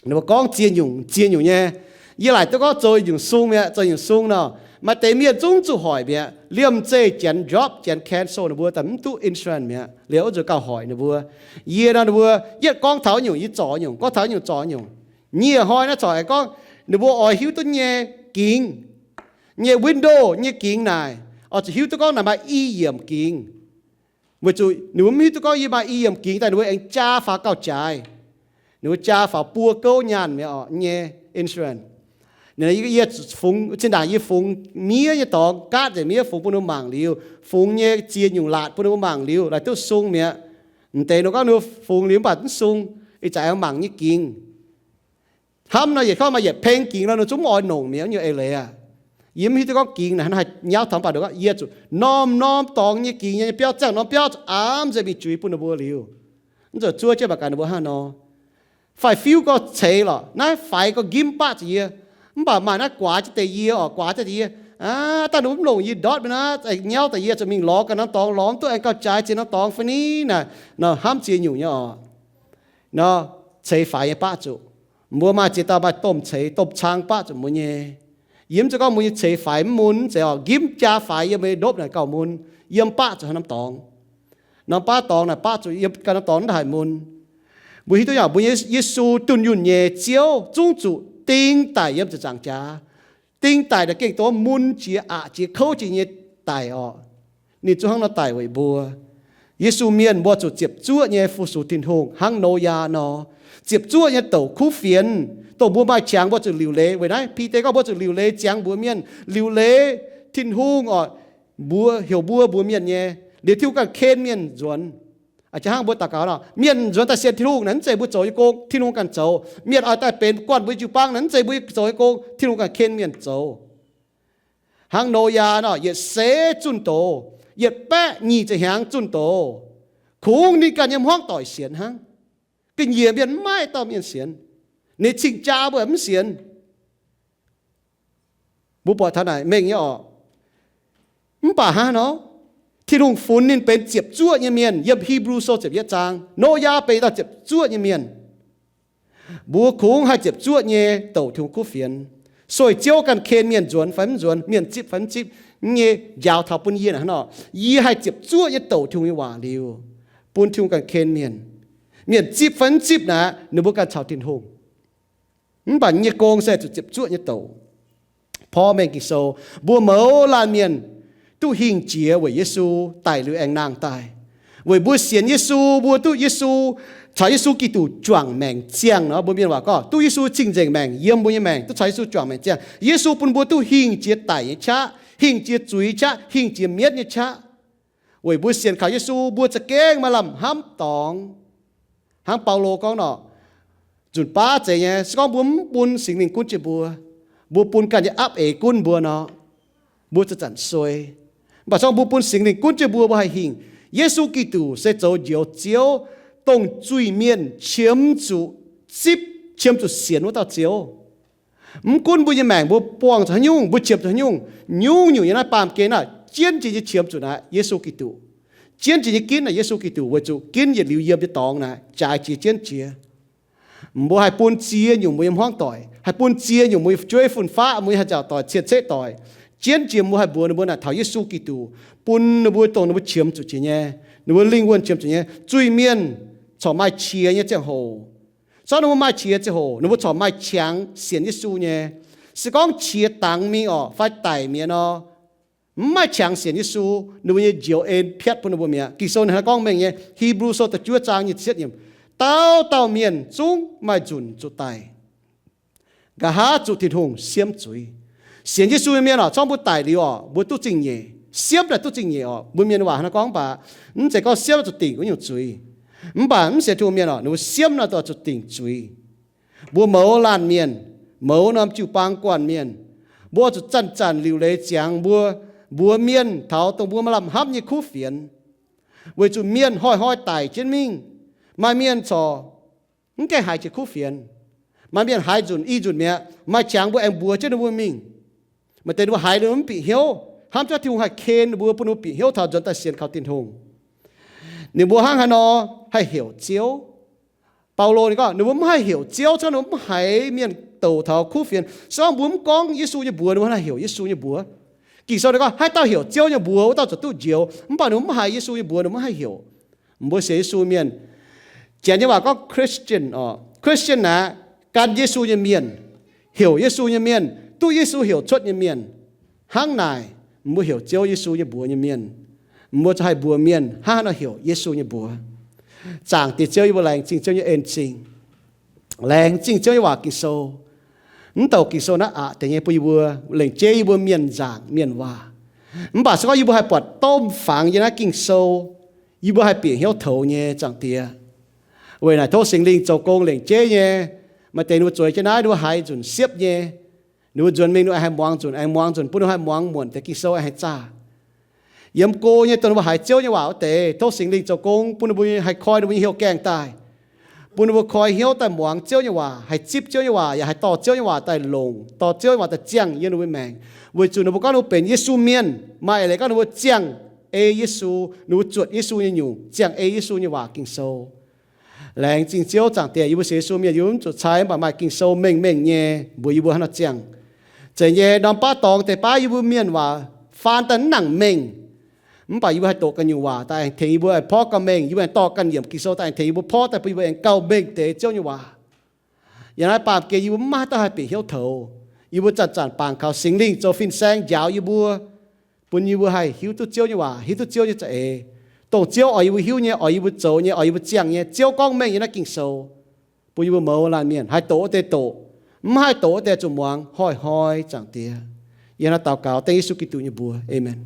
Ninh mbuo gorngv ziex nyungc, ziex nyungc nyei. Yie laaic duqv gorngv zoux nyungc sung mi'aqv, zoux nyungc sung nor, maaih deix mienh zungv zuqc hoic mi'aqv. Liemh zeih janx drop, janx cancel ninh mbuo daaih mv duqv insurance mi'aqv. Liuz wuov nzunc gauh hoic ninh mbuo. Yie nor ninh mbuo yietv gorngv taux nyungc yie zorc nyungc, gorngv taux nyungc zorc nyungc. Nyieh hnoi naaiv corc aengx gorngv ninh mbuo oix hiuv duqv nyei gingx, nyei window nyei gingx naaic, oix zuqc hiuv duqv gorngv naaic maaih i yiemc gingx. Weic zuqc ninh mbuo mv hiuv duqv gorngv yie maaih i yiemc gingx daaih ninh mbuo aengx jaa faaux gauh jaaix. Ninh mbuo jaa faaux buo gouv nyaanh mi'aqv orqc, nyei insurance. Ninh yie fungx, zinh ndaangc yie fungx miev nyei dorngx, gaatv nzengc miev fungx bun ninh mbuo mangc liuz, fungx nyei ziex nyungc laatc bun ninh mbuo mangc liuz, laaic duqv sung mi'aqv. M'deix ninh gorngv ninh mbuo fungx liuz mv baac mv sung, ih zanc aengx mangc nyei gingx. Hnamv nor yietc kouv maaih yietc peng gingx nor, ninh zungv mv oix nongc mi'aqv, nyungc eix leiz aqv. Yie mv hiuv duqv gorngv gingx naaic hnangv haaix nyauv taux, mv baac ninh gorngv yie zuqc norm-norm dorngx nyei gingx nyei biauv ziangh norm biauv zuqc aamv nzengc mingh juix bun ninh mbuo liuz. Mv zuqc zuov jienv mangc gaax ninh mbuo hnangv nor. Faix-fiuv gorngv ceix lorqc, naaiv faix gorngv nqimv baqv zuqc yie. Mv baac maaih naaiv guaax jienv deix yie orqc, guaax jienv deix yie. Aav, daaih ninh mbuo mv longc yie ndortv mingh naaiv, nyauv daaih yie zuqc mingh lorz ganh norm dorngx, lorz mv duqv aengx gauh jaaix ziex norm dorngx fai ni naaic, nor hnamv ziex nyungc nyei oc. Nor ceix faix nyei baqv zuqc. Mbuo maaih ziex dauh maaih domh ceix domh cang baqv zuqc mbuo nyei. Yie mv zeiz gorngv mbuo nyei ceix faix mv mun, mv zeiz oc. Njimv jaa faix yiem mbuo nyei ndopv naaic gauh mun, yiem baqv zuqc haaix norm dorngx. Norm baav dorngx naaic baqv zuqc yiem ganh norm dorngx mv haih mun. Mbuo hiuv duqv yaac mbuo nyei Yesu dunh yunh nyei Ziouv zungv zuqc ding daic yiem ziepc nzaangc jaax. Ding daic naaic gengh dongh mun jiex, aqc jiex, kouv jiex nyei daic oc. Ninh zungv hnangv nor daic weic mbuo. Yesu mienh mbuo zuqc ziepc zuoqv nyei fu-sux Tin-Hungh hnangv Noyaa nor, ziepc zuoqv nyei douc kuv fienx, dongh mbuo maaih qangx mbuo zuqc liuc leiz. Weic naaiv Bide gorngv mbuo zuqc liuc leiz ziangx mbuox mienh, liuc leiz Tin-Hungh oc, mbuo heuc mbuo mbuox mienh nyei, liuz Tin-Hungh ganh ken mienh nzuonx. A'jang hnangv mbuo daux gaux nor, mienh nzuonx daaih sienx Tin-Hungh naaic, mv zeiz mbuo zoux nyei gong, Tin-Hungh ganh zoux. Mienh oix daaih benx guanh mbuo nyei jiu-baang naaic, mv zeiz mbuo zoux nyei gong, Tin-Hungh ganh ken mienh zoux. Hnangv Noyaa nor, yietc seix zunh doz, yietc baeqv nyic ziepc hnyangx zunh doz, kungx ninh ganh nyei hmuangv doic sienx hnangv. Ga'nyiec mienh mv maaih dauh mienh sienx. Ninh cing-jaa mbuo mv sienx. Mbuo buatc taux naaic mengh nyei oc. Mv baac hnangv nor, Tin-Hungh funx ninh benx ziepc zuoqv nyei mienh. Yiem Hipv^lu Sou ziepc yietv zaang, Noyaa benx dauh ziepc zuoqv nyei mienh. Mbuo kungx haih ziepc zuoqv nyei douc Tin-Hungh kuv fienx. Sueih Ziouv ganh ken mienh nzuonx fai mv nzuonx, mienh zipv fai mv zipv, nyei njaaux taux bun yie naaic hnangv nor, yie haih ziepc zuoqv nyei douc Tin-Hungh nyei waac liuz, bun Tin-Hungh ganh ken mienh. Mienh zipv fai mv zipv naaic, ninh mbuo ganh caux Tin-Hungh. Mv baac nyei gong se zuqc ziepc zuoqv nyei douc. Porv mengh Ging-Sou, mbuo mouz laanh mienh duqv hingh jiex weic Yesu daic liuz aengx nangh daaih, weic mbuo sienx Yesu, mbuo duqv Yesu, caux Yesu Giduc juangc maengc ziangh nor. Mbuo mienh waac gorngv duqv Yesu cing-nzengc maengc yiem mbuo nyei maengc, duqv caux Yesu juangc maengc ziangh. Yesu bun mbuo duqv hingh jiex daic nyei qaqv, hingh jiex zuiz qaqv, hingh jiex mietv nyei qaqv. Weic mbuo sienx kaux Yesu, mbuo za'gengh maaih lamh hnamv dorngx. Hnangv Baulo gorngv nor, nzunc baav zeiz nyei, se gorngv mbuo mv bun Singx Lingh gunv jienv mbuo, mbuo bun ganh nyei apv eix gunv mbuo nor, mbuo zanc-zanc suei. Mv baac se gorngv mbuo bun Singx Lingh gunv jienv mbuo, mbuo haih hingh. Yesu Giduc se zoux Njoux Ziouv, dongh zuiz-mienh qiemx zuqc zipv, qiemx zuqc sienx wuov dauh Ziouv. Mv gunv mbuo nyei maengc mbuo buangh zuqc haaix nyungc, mbuo qiemx zuqc haaix nyungc, nyungc-nyungc yiem naaiv baamh gen naaiv jienv jiex nyei qiemx zuqc naaic Yesu Giduc. Jienv jiex nyei ginv naaic Yesu Giduc, weic zuqc ginv yietc liuz yiem nyei dorngx naaic jaaix jiex jienv jiex. Mbuo haih bun ziex nyungc mbuo nyei hmuangv doic, haih bun ziex nyungc mbuo nyei fu'jueiv fun-faqv, mbuo nyei haaix nziaauc doic, cien-ceqv, mbuo haih mbuox ninh mbuo naaic taux Yesu Giduc, bun ninh mbuo dongh ninh mbuo qiemx zuqc jiex nyei, ninh mbuo lingh wuonh qiemx zuqc nyei zuiz-mienh corc maaih qiex nyei ziangh hoc. Se gorngv ninh mbuo maaih qiex ziangh hoc, ninh mbuo corc maaih qangx sienx Yesu nyei. Se gorngv qiex dangx mingh orqc fai daic mi'aqv nor, mv maaih qangx sienx Yesu, ninh mbuo nyei njoux en piatv bun ninh mbuo mi'aqv. Ging-Sou ninh hnangv gorngv mengh nyei, Hipv^lu Sou da'juov zaang nyic ziepc yietv yiemc, dauh dauh mienh zungv maaih nzunc zuqc daic. Nqa'haav zuqc Tin-Hungh siemv zuiz. Sienx Yesu nyei mienh orqc, zorngv mbuo daic liuz orqc, mbuo duqv zingh nyeic. Siemv naaic duqv zingh nyeic orqc. Mbuo mienh waac hnangv gorngv baac, mv zeiz gorngv siemv zuqc dingc wuov nyungc zuiz. Mv baac mv sienx Tin-Hungh mienh orqc, ninh mbuo siemv naaic zuqc dingc zuiz. Mbuo mouz laanh mienh, mouz norm jiu-baang guanh mienh, mbuo zuqc zanc-zanc liuc leiz ziangx mbuo, mbuox mienh taux dongh mbuo maaih lamh hnamv nyei kuv fienx. Weic zuqc mienh hnoi-hnoi daic jienv mingh. Maaih mienh corc mv gaengh haiz jiex kuv fienx. Maaih mienh haiz nzunc i nzunc mi'aqv. Maaih qangx mbuo aengx mbuox jienv ninh mbuo mingh. Maaih deix ninh mbuo haiz ninh mbuo mv bieqc hnyouv, hnamv jienv Tin-Hungh haih ken ninh mbuo, bun ninh mbuo bieqc hnyouv taux nzuonx daaih sienx kaux Tin-Hungh. Ninh mbuo hnangv haaix nor haih heuc Ziouv? Baulo ninh gorngv ninh mbuo mv haih heuc Ziouv, se gorngv ninh mbuo mv haiz mienh douc taux kuv fienx. Se gorngv mbuo mv gorngv Yesu nyei mbuox, ninh mbuo haih heuc Yesu nyei mbuox? Ging-Sou ninh gorngv haaix dauh heuc Ziouv nyei mbuox, wuov dauh ziouc duqv njoux. Mv baac ninh mbuo mv haiz Yesu nyei mbuox, ninh mbuo mv haih heuc. Mbuo sienx Yesu mienh, Janx nyei waac gorngv Christian orqc. Christian naaic, gan Yesu nyei mienh, heuc Yesu nyei mienh, duqv Yesu heuc cuotv nyei mienh. Hnangv naaic, mbuo heuc Ziouv Yesu nyei mbuox nyei mienh, mbuo ziouc haih mbuox mienh hnangv haaix nor heuc Yesu nyei mbuox. Zaangc Diex Ziouv, yie mbuo laengz zingh Ziouv nyei en-zingh, laengz zingh Ziouv nyei waac Ging-Sou. Mv douc Ging-Sou naaiv aqc deix nyei bun yie mbuo lengc jeiv yie mbuo mienh nzaangc mienh waac. Mv baac se gorngv yie mbuo haih buatc domh fangx yiem naaiv Ging-Sou, yie mbuo haih bieqc hnyouv toux nyei, Zaangc Diex. Weic naaic tov Singx Lingh zoux gong lengc jeiv nyei. Maaih deix ninh mbuo zueiz jienv naaiv, ninh mbuo haiz nzunc siepv nyei. Ninh mbuo nzuonx mingh ninh mbuo haih muangx nzunc, aengx muangx nzunc, bun ninh mbuo haih muangx muonc deix Ging-Sou aengx haaix zaah. Yiem go nyei dongh ninh mbuo haiz Ziouv nyei waac wuov deix, tov Singx Lingh zoux gong bun ninh mbuo haih koi ninh mbuo nyei hnyouv gaengh daaih. bun ninh mbuo koi hnyouv daaih muangx Ziouv nyei waac, haih zipv Ziouv nyei waac, yaac haih dorh Ziouv nyei waac daaih longc, dorh Ziouv nyei waac daaih ziangh yiem ninh mbuo maengc. Weic zuqc ninh mbuo gorngv ninh mbuo benx Yesu mienh, maaih eix leiz gorngv ninh mbuo ziangh ei Yesu, ninh mbuo zuotc Yesu nyei nyungc, ziangh ei Yesu nyei waac Ging-Sou. Laengz zingh Ziouv, Zaangc Diex, yie mbuo sienx Yesu mienh yie mbuo mv zuqc cai, mv baac maaih Ging-Sou mengh mengh nyei mbuox yie mbuo haaix nor ziangh. Zeiz nyei, norm baav dorngx deix baav yie mbuo mienh waac faan daaih mv nangc mengh. Mv baac yie mbuo haih doqc ganh nyungc waac daaih aengx tengx yie mbuo aengx porv gauh mengh. Yie mbuo aengx dorh ganh yiemc Ging-Sou daaih aengx tengx yie mbuo porv daaih bun yie mbuo aengx gauh mengh deix Ziouv nyei waac. Yiem naaiv baamh gen yie mbuo mv maaih dauh haih bieqc hnyouv toux. Yie mbuo zanc-zanc bangc kaux Singx Lingh zoux fin-saeng njaaux yie mbuo, bun yie mbuo haih hiuv duqv Ziouv nyei waac, hiuv duqv Ziouv nyei za'eix, dongh Ziouv oix yie mbuo hiuv nyei, oix yie mbuo zoux nyei, oix yie mbuo ziangh nyei. Ziouv gorngv mengh yiem naaiv Ging-Sou, bun yie mbuo mouz laanh mienh haih doqc wuov deix doqc, mv haih doqc wuov deix zuqc muangx hnoi-hnoi, Zaangc Diex. Yie hnangv naaiv daux gaux dengv Yesu Giduc nyei mbuox, aamen.